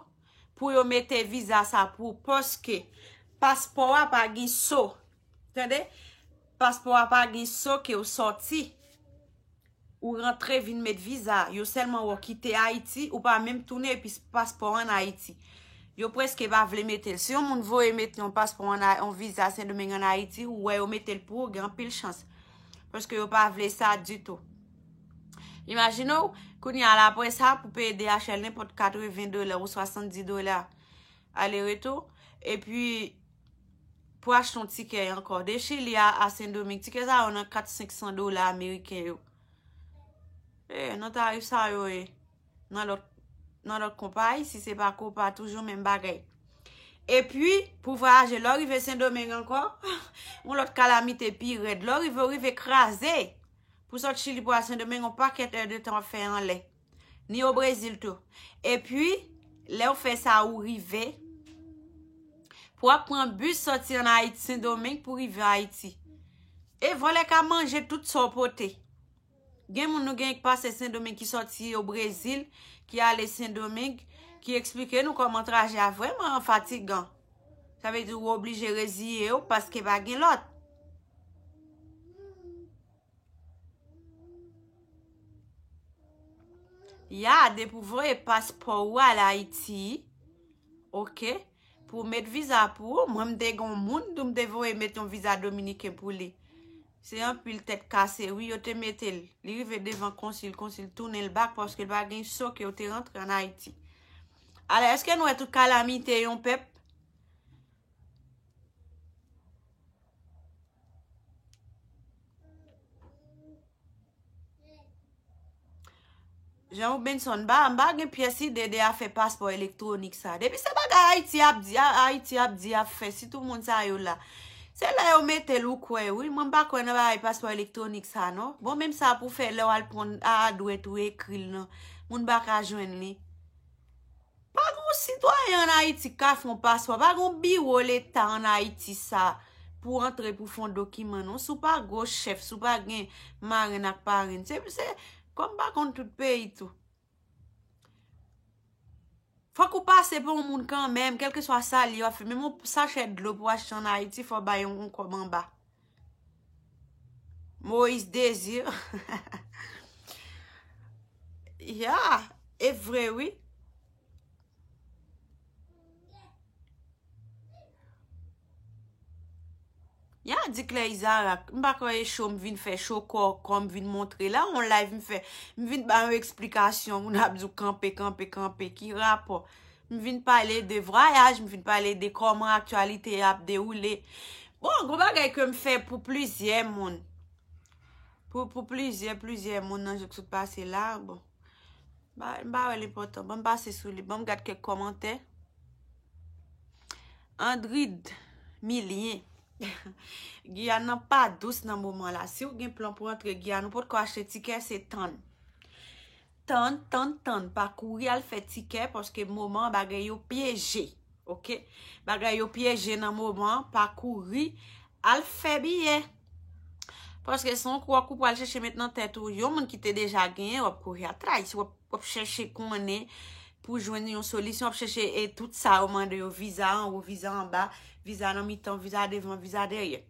pou yo mete viza sa pou ou, paske paspò a pa gen so. Tande? Paspò a pa gen so ke w sòti. Ou rantre vin met viza. Yo sèlman wè w kite Ayiti, ou pa menm tounen epi paspò an Ayiti. Yo prèske pa vle mete l. Si yon moun voye mete yon paspò an, yon viza Sendomeng an Ayiti, ou wè yo mete l pou ou, gen anpil chans. Paske yo pa vle sa ditou. Imajine w, kounye a la apre sa, pou peye D H L nenpòt katreven dola ou swasanndis dola ale retou. Epi, pou achte yon tikè ankò. De Chili a, a Sendomeng, tikè sa yo nan kat senk san dola ameriken yo. E, nan tarif sa yo ye. Nan lòt, nan lòt konpayi, si se pa Copa, toujou menm bagay. Epi, pou vwayaje, lè w rive Sendomeng ankò, yon lòt kalamite pi rèd. Lè w rive, w rive kraze. Pou sot Chili pou al Sendomeng, yon pakèt èdtan w ap fè anlè. Ni o Brezil tou. Epi, lè w fè sa, ou rive. Pou w ap pran bis sòti an Ayiti, Sendomeng pou rive Ayiti. E vòlè ka manje tout sa w pote. Gen moun nou gen k pase Sendomeng ki sòti o Brezil, ki ale Sendomeng, ki eksplike nou kòman trajè a vrèman fatigan. Sa vle di ou oblije reziye w paske pa gen lòt. Ya, depi w voye paspò ou al Ayiti, oke, pou w met viza pou ou, mwen m te gen yon moun, tou m te voye met yon viza dominiken pou li. Se anpil tèt kase, wi, yo te mete l. Li rive devan konsil, konsil tounen l bak paske l pa gen so ke yo te rantre an Ayiti. Alò, èske nou wè tout kalamite yon pèp? Jean Robinson, m pa, m pa gen pyès ide de afè paspò elektwonik sa. Depi se bagay Ayiti ap di, a- Ayiti ap di, ap fè, sitou moun sa yo la. Se la yo mete l ou kwè, wi. Mwen m pa kwè nan bagay paspò elektwonik sa, non. Bon, menm sa pou fè lè w al pran a adwèt ou ekri l nan. Moun pa ka jwenn li. Pa gen yon sitwayen an Ayiti k ka fè yon paspò. Pa gen yon biwo leta an Ayiti sa pou antre pou fè yon dokiman, non. Si w pa gwo chèf, si w pa gen marenn ak parenn. Se, se, kòm pa konn tout peyi tou. Fòk ou pase pa yon moun kanmenm, kèlkeswa sa l ye w ap fè. Menm yon sachè dlo pou w achte an Ayiti, fò w bay yon, yon kòb anba. Moïse Désir. Ya, e vre, wi. Ya di Claire Isaac, m pa kwè e cho m vin fè, cho kò, kò m vin montre la, yon live m fè, m vin ba yon eksplikasyon, moun ap di w kanpe, kanpe, kanpe, ki rapò? M vin pale de vwayaj, m vin pale de kòman aktyalite ap dewoule. Bon, gon bagay ke m fè pou plizyè moun. Pou, pou plizyè, plizyè moun nan jou k sot pase la, bon. Ba, m pa wè l enpòtan. Ban m pase sou li. Ban m gad kèk kòmantè. Andrid Milien. Giyàn nan pa dous nan moman la. Si w gen plan pou antre Giyàn, ou potko achte tikè, se tann. Tann, tann, tann. Pa kouri al fè tikè, paske moman bagay yo pyeje. Oke? Bagay yo pyeje nan moman, pa kouri al fè biyè. Paske se yon kwòk ou pral chèche met nan tèt ou. Yon moun ki te deja genyen, w ap kouri atray. Si w ap, w ap chèche konnen pou jwenn yon solisyon, w ap chèche e tout sa yo mande yo, viza anwo, viza anba, viza nan mitan, viza devan, viza dèyè.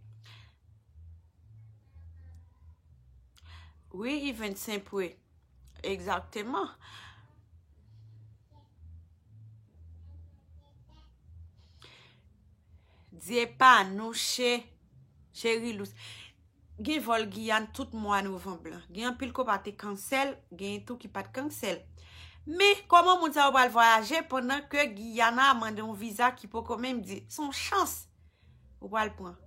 Wi, Yvens Senpre. Egzakteman. Dye pa nou che, cheri lous. Gen vòl Giyàn tout mwa novanm lan. Gen anpil konpayi te kansèl, gen tou ki pa t kansèl. Men, kòman moun sa yo pral vwayaje pandan ke Giyàn a mande yon viza ki poko menm di? Se yon chans ou pral pran.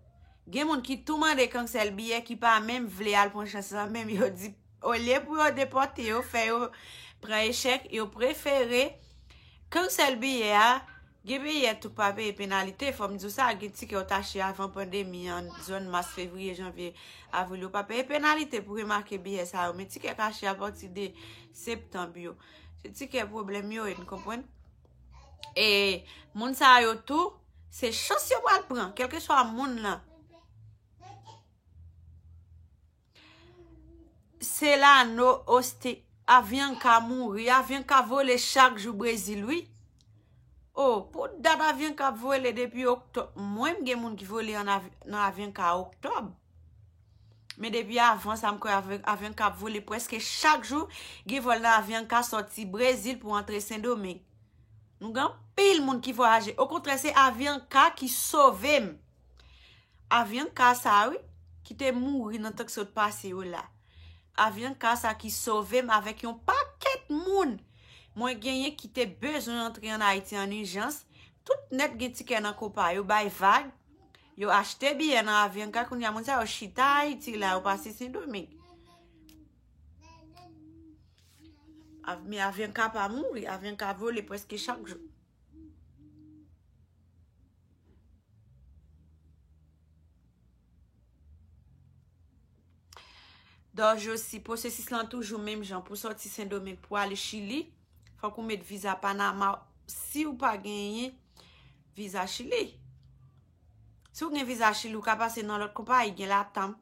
Gen moun ki tou mande kansèl biyè ki pa menm vle al pran chans lan, menm yo di, olye pou yo depòte yo, fè yo pran echèk, yo prefere kansèl biyè a, Gen biyè tou k pa peye penalite, fò m di w sa, gen tikè yo t achte avan pandemi an, zòn mas, fevriye, janvye, avril, yo pa peye penalite pou remake biyè sa yo, men tikè k achte apati de septanm yo, se tikè pwoblèm yo ye, n konprann? E moun sa yo tou, se chans yo pral pran, kèlkeswa moun lan. Celano Oste, Avianca mouri. Avianca vole chak jou Brezil, wi. O, pou dat Avianca ap vole depi oktòb. Mwen, m gen moun ki vole an av-, nan Avianca oktòb. Men depi avan sa, m kwè Avi-, Avianca ap vole prèske chak jou. Gen vòl nan Avianca sòti Brezil pou antre Sendomeng. Nou gen anpil moun ki vwayaje. Okontrè, se Avianca ki sove m. Avianca sa, wi, ki te mouri nan tan k sot pase yo la. Avianca sa ki sove m avèk yon pakèt moun mwen genyen ki te bezwen antre ann Ayiti an ijans. Tout nèt gen tikè nan kopa, yo bay vag, yo achte biyè nan Avianca, kounye a moun sa yo chita Ayiti la, yo pase Sendomeng. Av-, men Avianca pa mouri, Avianca vole prèske chak jou. Dòj osi, pwosesis lan toujou menm jan. Pou sòti Sendomeng pou ale Chili, fòk ou met viza Panama. Si w pa genyen viza Chili, si w gen viza Chili, ou ka pase nan lòt konpayi, gen Latam.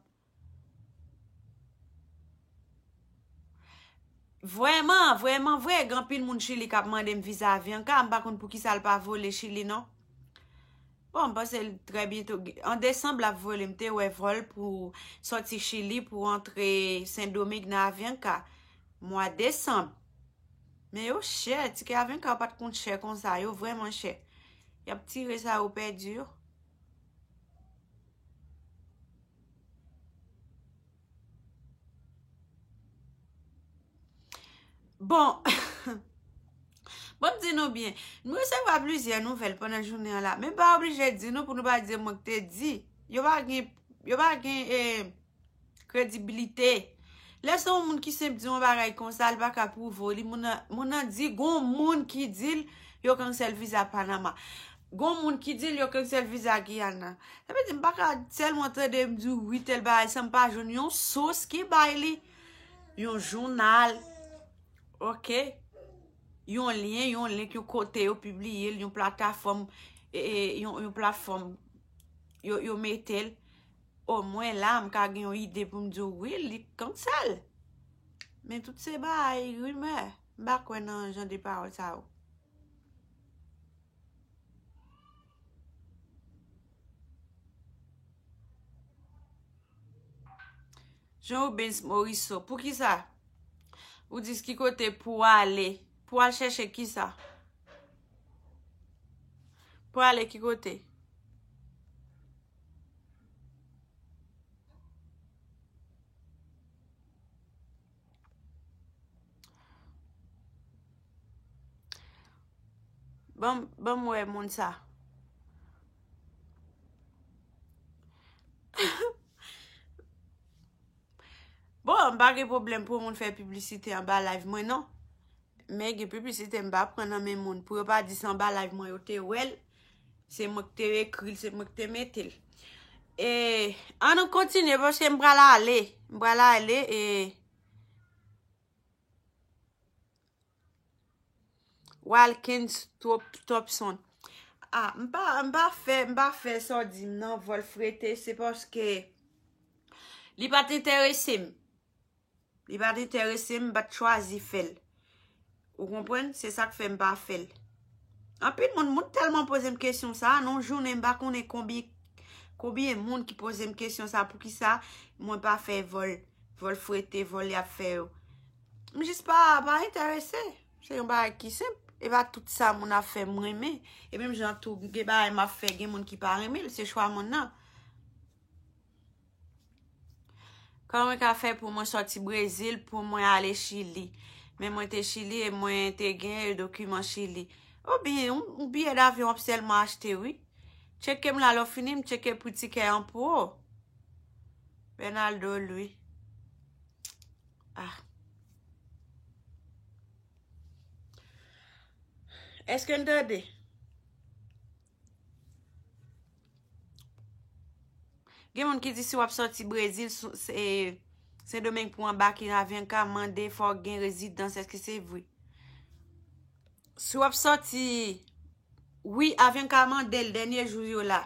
Vrèman, vrèman vre, gen anpil moun Chili k ap mande m viza Avianca, m pa konn poukisa l pa vole Chili, non. Bon, m panse l trè byento, an desanm, l ap vole, m te wè vòl pou sòti Chili pou antre Sendomeng nan Avianca, mwa desanm. Men yo chè, tikè Avianca yo pa t konn chè konsa, yo vrèman chè. Y ap tire sa yo pèdi yo. Bon, bon, m di nou byen, nou resevwa plizyè nouvèl pandan jounen an la, men m pa oblije di nou pou nou pa di mwen k te di. Yo pa gen, yo pa gen, eh, kredibilite. Lè se yon moun ki senp di yon bagay konsa, li pa ka pwouve w li. Moun nan, moun nan di, gon moun ki di l, yo kansèl viza Panama. Gon moun ki di l, yo kansèl viza Giyana. Sa vle di, m pa ka tèlman tande m di wi tèl bagay, san m pa jwenn yon sous ki bay li. Yon jounal, oke? Yon lyen, yon link, yon kote yo pibliye l, yon platafòm, e, e, yon, yon platfòm, yo, yo mete l. O mwen la, m ka gen yon ide pou m di w, wi, li kansèl. Men tout se bay rimè. M pa kwè nan jan de pawòl sa yo. Jean Rubens Morisseau, poukisa? Ou di ki kote pou ale? Pou al chèche kisa? Pou ale ki kote? Ban m, ban m wè moun sa. Bon, m pa gen pwoblèm pou moun fè piblisite anba live mwen, non. Men gen piblisite m pa pran nan men moun. Pou yo pa di se anba live mwen yo te wè l. Se mwen ki te ekri l, se mwen ki te mete l. E, ann nou kontinye, paske m pral ale. M pral ale, e, Walkins Top-, Topson. Ah, m pa, m pa fè, m pa fè sa w di m nan, vòl frete, se paske li pa t enterese m. Li pa t enterese m, m pa t chwazi fè l. Ou konprann? Se sa k fè m pa fè l. Anpil moun, moun tèlman poze m kesyon sa, nan yon jounen m pa konnen konbyen, konbyen moun ki poze m kesyon sa, poukisa mwen pa fè vòl, vòl frete, vòl y ap fè yo. M jis pa, pa enterese. Se yon bagay ki senp. E pa tout sa moun ap fè m renmen. E menm jan tou, gen bagay m ap fè, gen moun ki pa renmen l, se chwa moun nan. Kòman mwen ka fè pou mwen sòti Brezil, pou mwen ale Chili? Men mwen te Chili e mwen te gen dokiman Chili. Oubyen, yon, yon biyè davyon w ap sèlman achte, wi. Tcheke m la, lè w fini, m tcheke pri tikè an pou ou. Bernardo Louis. Ah. Èske n tande? Gen moun ki di si w ap sòti Brezil, sou- se- Sendomeng pou anbake avyon ka mande fò w gen rezidans. Èske se vre? Si w ap sòti, wi, avyon ka mande l dènye jou yo la.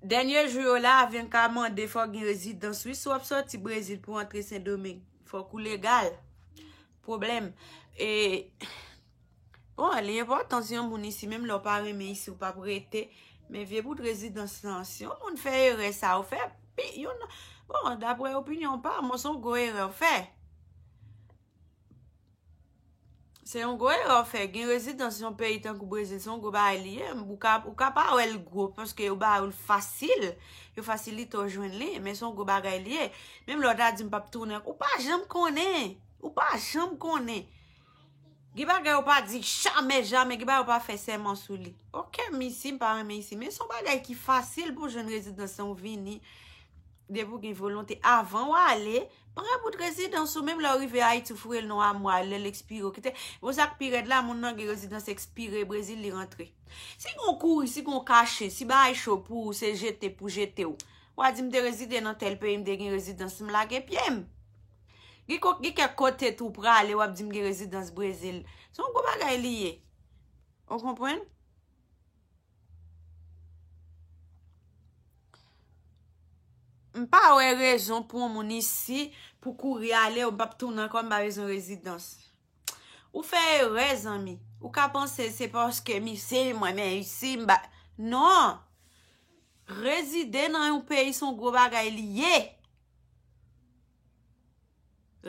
Dènye jou yo la, avyon ka mande fò w gen rezidans. Wi, si w ap sòti Brezil pou antre Sendomeng, fò w legal. Pwoblèm. E, bon, li enpòtan si yon moun isi, menm lè w pa renmen isi, ou p ap rete. Men vye bout rezidans lan, si yon moun fè erè sa, ou fè pi, yon, bon, daprè opinyon pa mwen, se yon gwo erè w fè. Se yon gwo erè w fè. Gen rezidans yon peyi tankou Brezil, se yon gwo bagay li ye. Ou ka, ou ka pa wè l gwo, paske yo ba yo l fasil. Yo fasilite w jwenn li, men se yon gwo bagay li ye. Menm lè w ta di m p ap tounen, ou pa janm konnen. Ou pa janm konnen. Gen bagay ou pa di jamè, jamè. Gen bagay ou pa fè sèman sou li. Oke, m isi, m pa renmen isi. Men se yon bagay ki fasil pou jwenn rezidans lan ou vini. Depi w gen volonte, avan w ale, pran bout rezidans ou, menm lè w rive Ayiti, w foure l nan amwa, lè l ekspire, w kite. Bon, sa k pi rèd la, moun nan gen rezidans ekspire, Brezil li rantre. Si gon kouri, si gon kache, si bagay cho pou ou, se jete pou jete w. W a di m te rezide nan tèl peyi, m te gen rezidans, m lage pye m. Gen ko- gen kèk kote tou prale, w ap di m gen rezidans Brezil. Se yon gwo bagay li ye. Ou konprann? M pa wè rezon pou yon moun isi pou kouri ale, ou m p ap tounen ankò, m pa bezwen rezidans. Ou fè erè, zanmi. Ou ka panse se paske m isi, mwen men isi, m ba. Non! Rezide nan yon peyi se yon gwo bagay li ye.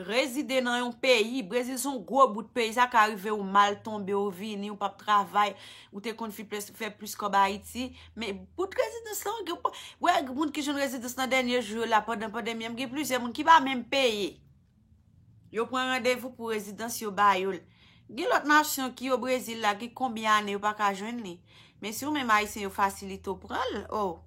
Rezide nan yon peyi, Brezil se yon gwo bout peyi, sa ka rive ou mal tonbe, ou vini, ou p ap travay, ou te konn fi plis- fè plis kòb Ayiti, men bout rezidans lan, gen pa- wè moun ki jwenn rezidans nan dènye jou yo la pandan pandemi an, gen plizyè moun ki pa menm peye. Yo pran randevou pou rezidans, yo ba yo l. Gen lòt nasyon ki o Brezil la, gen konbyen ane yo pa ka jwenn li. Men si ou menm Ayisyen, yo fasilite w pran l, oh.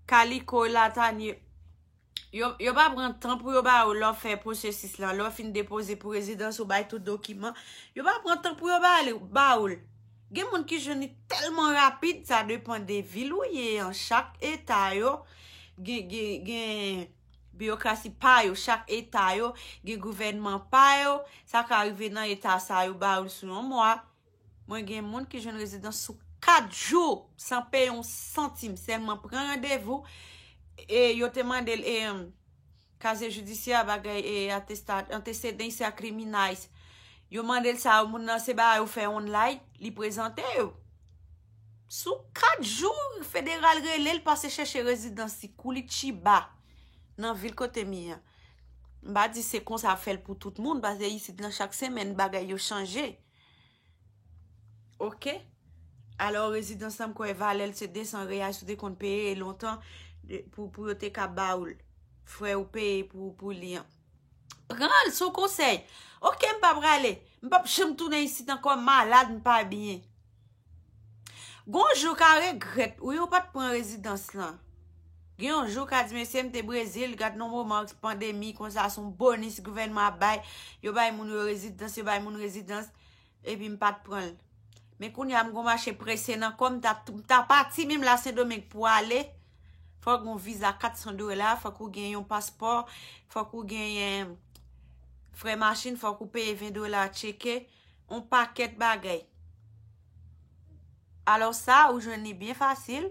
Kaliko Latanye, yo, yo pa pran tan pou yo ba ou lè w fè pwosesis la. Lè w fin depoze pou rezidans ou bay tout dokiman, yo pa pran tan pou yo ba, ba ou l. Gen moun ki jwenn li tèlman rapid, sa depann de vil ou ye an. Chak eta yo gen, gen, gen birokrasi pa yo, chak eta yo gen gouvènman pa yo. Sa ka rive nan eta sa yo ba ou l sou yon mwa. Mwen gen moun ki jwenn rezidans sou kat jou san peye yon santim, sèlman pran randevou. E yo te mande l e, em, kazye jidisyè, bagay e atesta, antesedansa kriminais. Yo mande l sa, moun nan se bagay ou fè online, li prezante yo. Sou kat jou, federal rele l, pase chèche rezidans li, Curitiba, nan vil kote m ye an. M pa di se konsa ap fè l pou tout moun, paske isit nan chak semèn bagay yo chanje. Oke? Alò, rezidans lan, m kwè valè l se de san reyal, si w te konn peye lontan, de- pou, pou yo te ka ba ou l. Frè ou peye pou, pou li an. Pran l sou konsèy. Oke, m pa prale. M p ap janm tounen isit ankò, m malad, m pa byen. Gon jou ka regrèt, wi, ou pa t pran rezidans lan. Gen yon jou ka di, mesye, m te Brezil, gad nan moman pandemi, konsa, se yon bonis gouvènman ap bay. Yo bay moun yo rezidans, yo bay moun rezidans, epi m pa t pran l. Men kounye a, m gon mache prese nan kò m, m ta, m ta pati menm la Sendomeng pou ale. Fòk gon viza kat san dola, fòk ou gen yon paspò, fòk ou genyen frè machin, fòk ou peye ven dola tcheke, yon pakèt bagay. Alò sa, ou jwenn li byen fasil,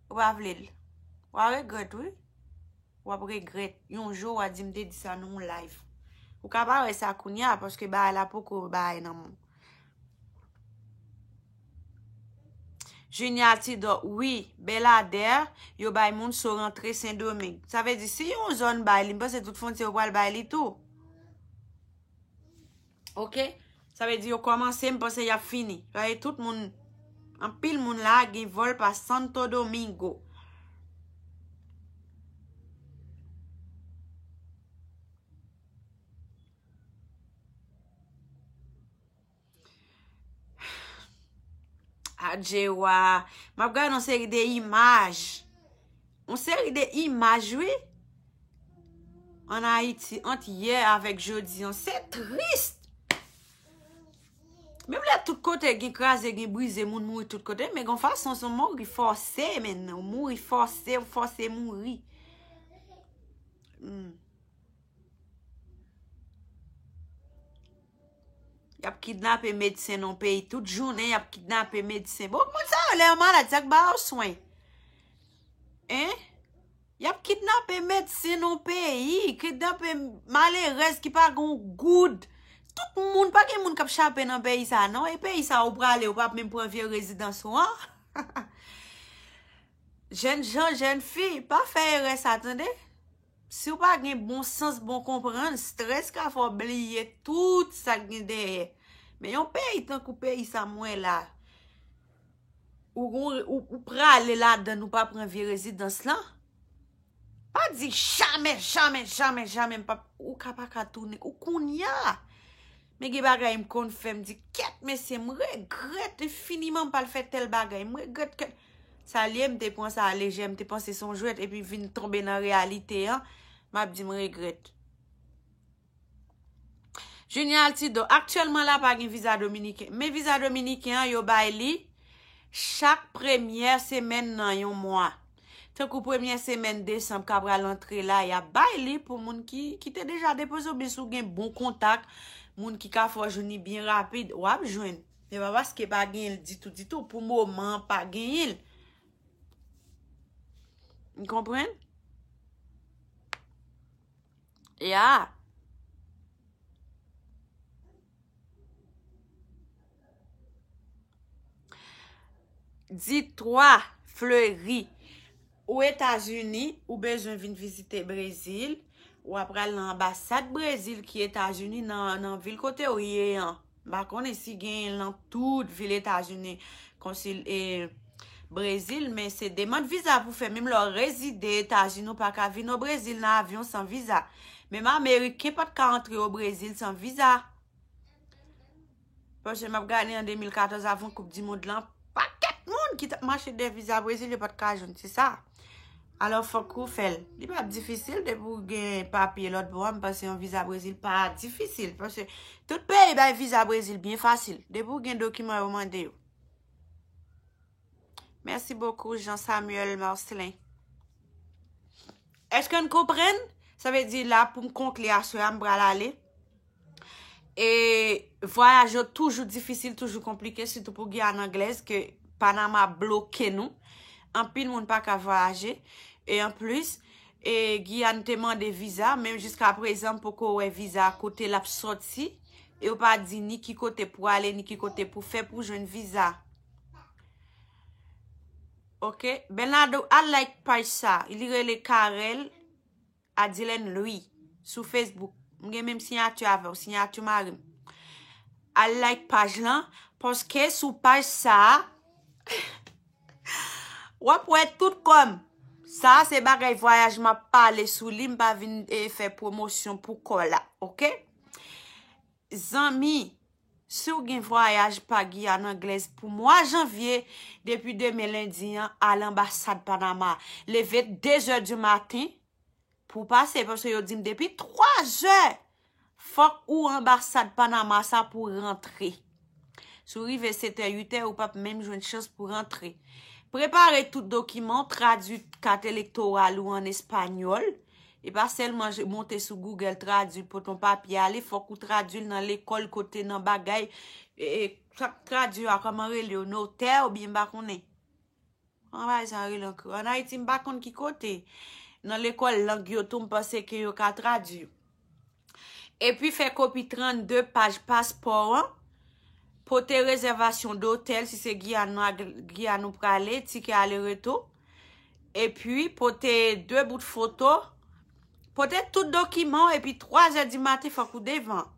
ou pa vle l. W a regrèt, wi. W ap regrèt. Yon jou, w a di m te di sa nan yon live. Ou ka pa wè sa kounye a, paske bagay la poko bagay nan men w. Junior Tidor, wi, Beladè, yo bay moun so rantre Sendomeng. Sa vle di, si yon zòn bay li, m panse tout fwontyè yo pral bay li tou. Oke? Sa vle di yo kòmanse, m panse y ap fini. Paske tout moun, anpil moun la gen vòl pa Santo Domingo. Adjewa. M ap gade yon seri de imaj. Yon seri de imaj, wi. Ann Ayiti, ant yè avèk jodi an, se tris. Menm lè tout kote gen kraze, gen brize, moun mouri tout kote, men gon fason se mouri fòse, men ou mouri fòse, ou fòse mouri. Hmm. Y ap kidnape medsen nan peyi. Tout jounen, y ap kidnape medsen. Bon, moun sa yo, lè yo malad, sa k ba yo swen? Hein? Y ap kidnape medsen nan peyi. Kidnape malerèz ki pa gon goud. Tout moun, pa gen moun k ap chape nan peyi sa, non. E peyi sa, ou prale, ou p ap menm pran vye rezidans ou an. Jèn jan, jèn fi, pa fè erè sa, tande. Si w pa gen bon sans, bon konprann, strès ka fè w bliye tout sa k gen dèyè. Men yon peyi tankou peyi sa mwen la, ou, gon- ou, ou prale ladan, ou pa pran vye rezidans lan. Pa di jamè, jamè, jamè, jamè, m p ap, ou ka pa ka tounen, ou kounye a. Men gen bagay m konn fè, m di, kèt, mesye, m regrèt enfiniman m pa al fè tèl bagay, m regrèt kèt. Sa l ye, m te pran sa lejè, m te panse se yon jwèt, epi vin tonbe nan reyalite an, m ap di m regrèt. Junior Altido, aktyèlman la pa gen viza dominiken. Men viza dominiken an, yo bay li chak premyè semèn nan yon mwa. Tankou premyè semèn desanm k ap pral antre la, y ap bay li pou moun ki, ki te deja depoze, oubyen si w gen bon kontak, moun ki ka fè w jwenn li byen rapid, w ap jwenn. Men pa paske pa genyen l ditou, ditou. Pou moman an, pa genyen l. Ou konprann? Ya. Ditwa Fleury. Ou Etazini, ou bezwen vin vizite Brezil, w ap pral nan anbasad Brezil ki Etazini, nan, nan vil kote w ye an. M pa konnen si genyen l nan tout vil Etazini, konsil e Brezil, men se demann viza pou fè. Menm lè w rezide Etazini, ou pa ka vin o Brezil nan avyon san viza. Menm Ameriken pa t ka antre o Brezil san viza. Paske m ap gade an de mil katòz, avan Koup di Mond lan, pakèt moun ki t ap mache dèyè viza Brezil, yo pa t ka jwenn. Se sa. Alò, fòk ou fè l. Li p ap difisil depi w gen papye lòt bò a. M panse yon viza Brezil pa difisil. Paske tout peyi bay viza Brezil byen fasil. Depi w gen dokiman yo mande yo. Merci beaucoup, Jean Samuel Marcelin. Èske n konprann? Sa vle di la, pou m konkli aswè a, m pral ale. E vwayaj yo toujou difisil, toujou konplike, sitou pou Giyàn Anglèz, ke Panama bloke nou. Anpil moun pa ka vwayaje. E anplis, e Giyàn te mande viza, men jiska prezan m poko wè viza kote l ap sòti. E yo pa di ni ki kote pou ale, ni ki kote pou fè pou jwenn viza. Ok? Bernardo, al like paj sa. Li rele Carel Adilène Louis sou Facebook. M gen menm siyati avè w, siyati mari m. Al like paj lan, paske sou paj sa a, w ap wè tout kò m. Sa a se bagay vwayaj m ap pale sou li, m pa vin, e, fè pwomosyon pou kò la, ok? Zanmi, si w gen vwayaj pa Giyàn Anglèz pou mwa janvye, depi demen lendi an, al anbasad Panama. Leve de zè di maten, pou w pase, paske yo di m depi twa zè, fòk ou anbasad Panama sa pou w rantre. Si w rive sèt è, uit è, ou p ap menm jwenn chans pou w rantre. Prepare tout dokiman w, tradui kat elektoral ou an espanyòl. E pa sèlman je- monte sou Google, tradui, pote yon papye ale, fòk ou tradui l nan lekòl, kote nan bagay, e, e, sa k tradui a, kòman rele yo, notè oubyen m pa konnen. An bagay sa rele an kreyòl. An Ayiti, m pa konn ki kote. Nan lekòl lang yo tou, m panse ke yo ka tradui. Epi fè kopi trannde paj paspò an. Pote rezèvasyon dotèl, si se Giyàn nan, Giyàn ou prale, tikè ale retou. Epi pote de bout foto. Pote tout dokiman w, epi twa zè di maten, fòk ou devan.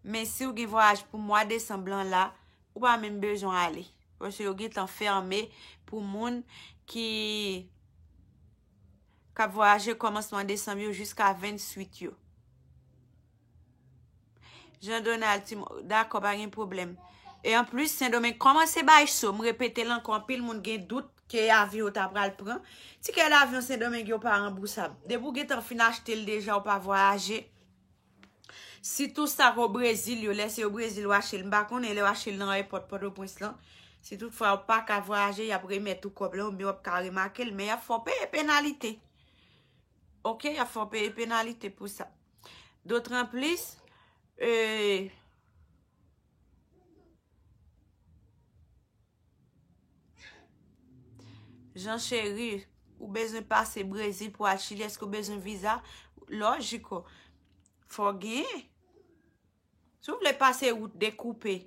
Men si w gen vwayaj pou mwa desanm lan la, ou pa menm bezwen ale. Paske yo gentan fèmen pou moun ki, k ap vwayaje kòmansman desanm yo jiska venntuit yo. Jean Donald, ti mo-, dakò, pa gen pwoblèm. E anplis, Sendomeng kòmanse bay cho. M repete l ankò, anpil moun gen dout ke avyon w ta pral pran. Tikè davyon Sendomeng yo pa ranbousab. Depi w gentan fin achte l deja, w pa vwayaje. Sitou sa k o Brezil yo, lè se o Brezil w achte l, m pa konnen lè w achte l nan ayewopò Pòtoprens lan. Si toutfwa w pa ka vwayaje, y ap remèt ou kòb la, oubyen w ap ka remake l, men y ap fè w peye penalite. Oke, y ap fè w peye penalite pou sa. Dotranplis, e, Jean Chéri, ou bezwen pase Brezil pou al Chili, èske w bezwen viza? Lòjiko, fò w genyen. Si w vle pase wout dekoupe,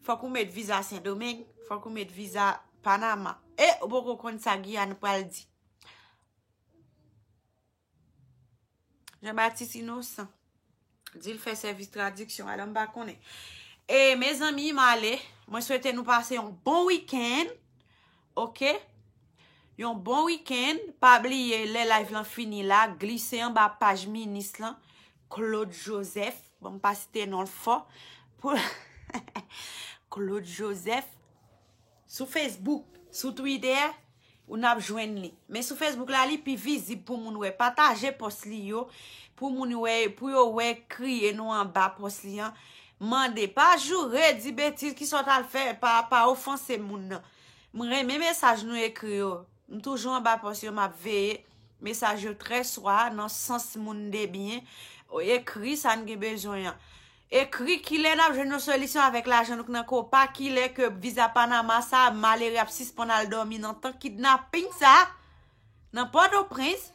fòk ou met viza Sendomeng, fòk ou met viza Panama. E ou poko konn sa Giyàn pral di. Jean Baptiste Innocent. Di l fè sèvis tradiksyon. Alò, m pa konnen. E, mezanmi, m ale. Mwen swete nou pase yon bon wikenn. Oke? Yon bon wikenn. Pa bliye, lè live lan fini la, glise anba paj minis lan, Claude Joseph. Bon, m pa site non l fò. Pou Claude Joseph. Sou Facebook, sou Twitter, ou n ap jwenn li. Men sou Facebook la, li pi vizib pou moun wè. Pataje pòs li yo, pou moun wè, pou yo wè kriye nou anba pòs li an. Mande, pa joure, di betiz, kisa w t al fè, pa, pa ofanse moun nan. M renmen mesaj nou ekri yo. M toujou anba pòs yo, m ap veye mesaj yo trè swa, nan sans moun de byen. Ekri sa n gen bezwen an. Ekri kilè n ap jwenn yon solisyon avèk lajan nou k nan kopa, kilè ke viza Panama sa, malere ap sispann al dòmi nan tan kidnaping sa, nan Pòtoprens.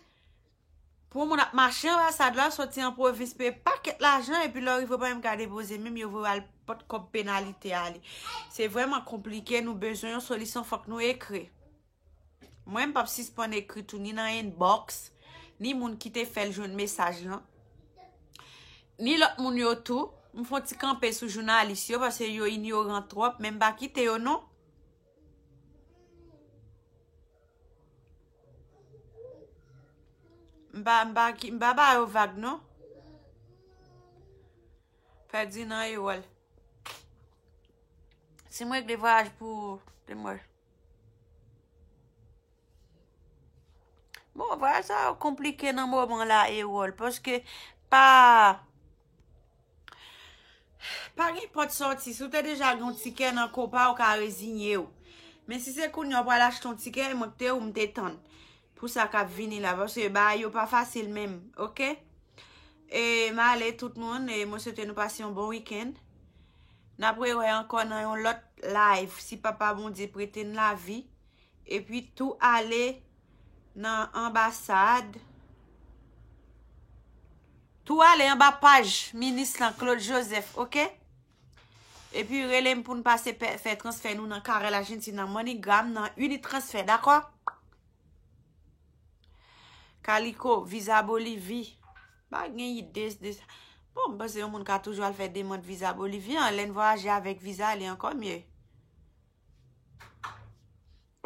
Pou moun ap mache anbasad la, soti an pwovens, peye pakèt lajan, epi lè w rive, w pa menm ka depoze, menm yo voye w al pot kòb penalite ale. Se vrèman konplike, nou bezwen yon solisyon, fòk nou ekri. Mwen, m p ap sispann ekri tou, ni nan inbox, ni moun ki te fè l jwenn mesaj lan, ni lòt moun yo tou. M fè yon ti kanpe sou jounalis yo, paske yo inyoran twòp, men m pa kite yo non. M pa, m pa, ki- m pa ba yo vag non. Ferdinand Ewol. Si m regle vwayaj pou demwèl. Bon, vwayaj sa yo konplike nan moman la, Ewol, paske pa, pa gen pòt sòti. Si w te deja gen yon tikè nan kopa, ou ka reziye w. Men si se kounye a w pral achte yon tikè, mwen te ou m te tann pou sa k ap vini la, paske bagay yo pa fasil menm, oke? E m ale tout moun, e mwen swete nou pase yon bon wikenn. N ap rewè ankò nan yon lòt live, si Papa Bondye prete n lavi. Epi tou ale nan anbasad. Tou ale anba paj minis lan, Claude Joseph, oke? Epi rele m pou n pase pè- fè transfè nou nan Carel Argentina, MoneyGram, nan Unitransfer, dakò? Kaliko, viza Bolivi. Pa gen ide de sa. Bon, m panse yon moun ka toujou al fè demann viza Bolivi an. Lè n vwayaje avèk viza, li ankò mye.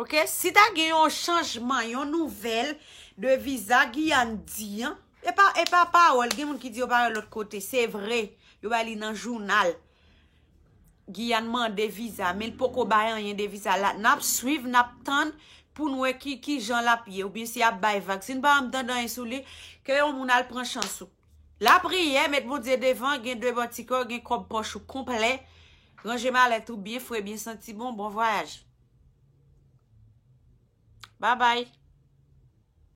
Oke, si ta gen yon chanjman, yon nouvèl de viza Giyàn di an, e pa, e pa pawòl, gen moun ki di yo pa wè lòt kote, se vre, yo bay li nan jounal. Giyàn mande viza, men l poko bay anyen de viza la. N ap swiv, n ap tann pou n wè ki, ki jan l ap ye, oubyen si y ap bay vag. Si n pa janm tande anyen sou li, ke yon moun al pran chans ou. Lapriyè, met Bondye devan, gen de bò ti kè w, gen kòb pòch ou konplè. Ranje malèt ou byen fre, byen santi bon, bon vwayaj. Babay.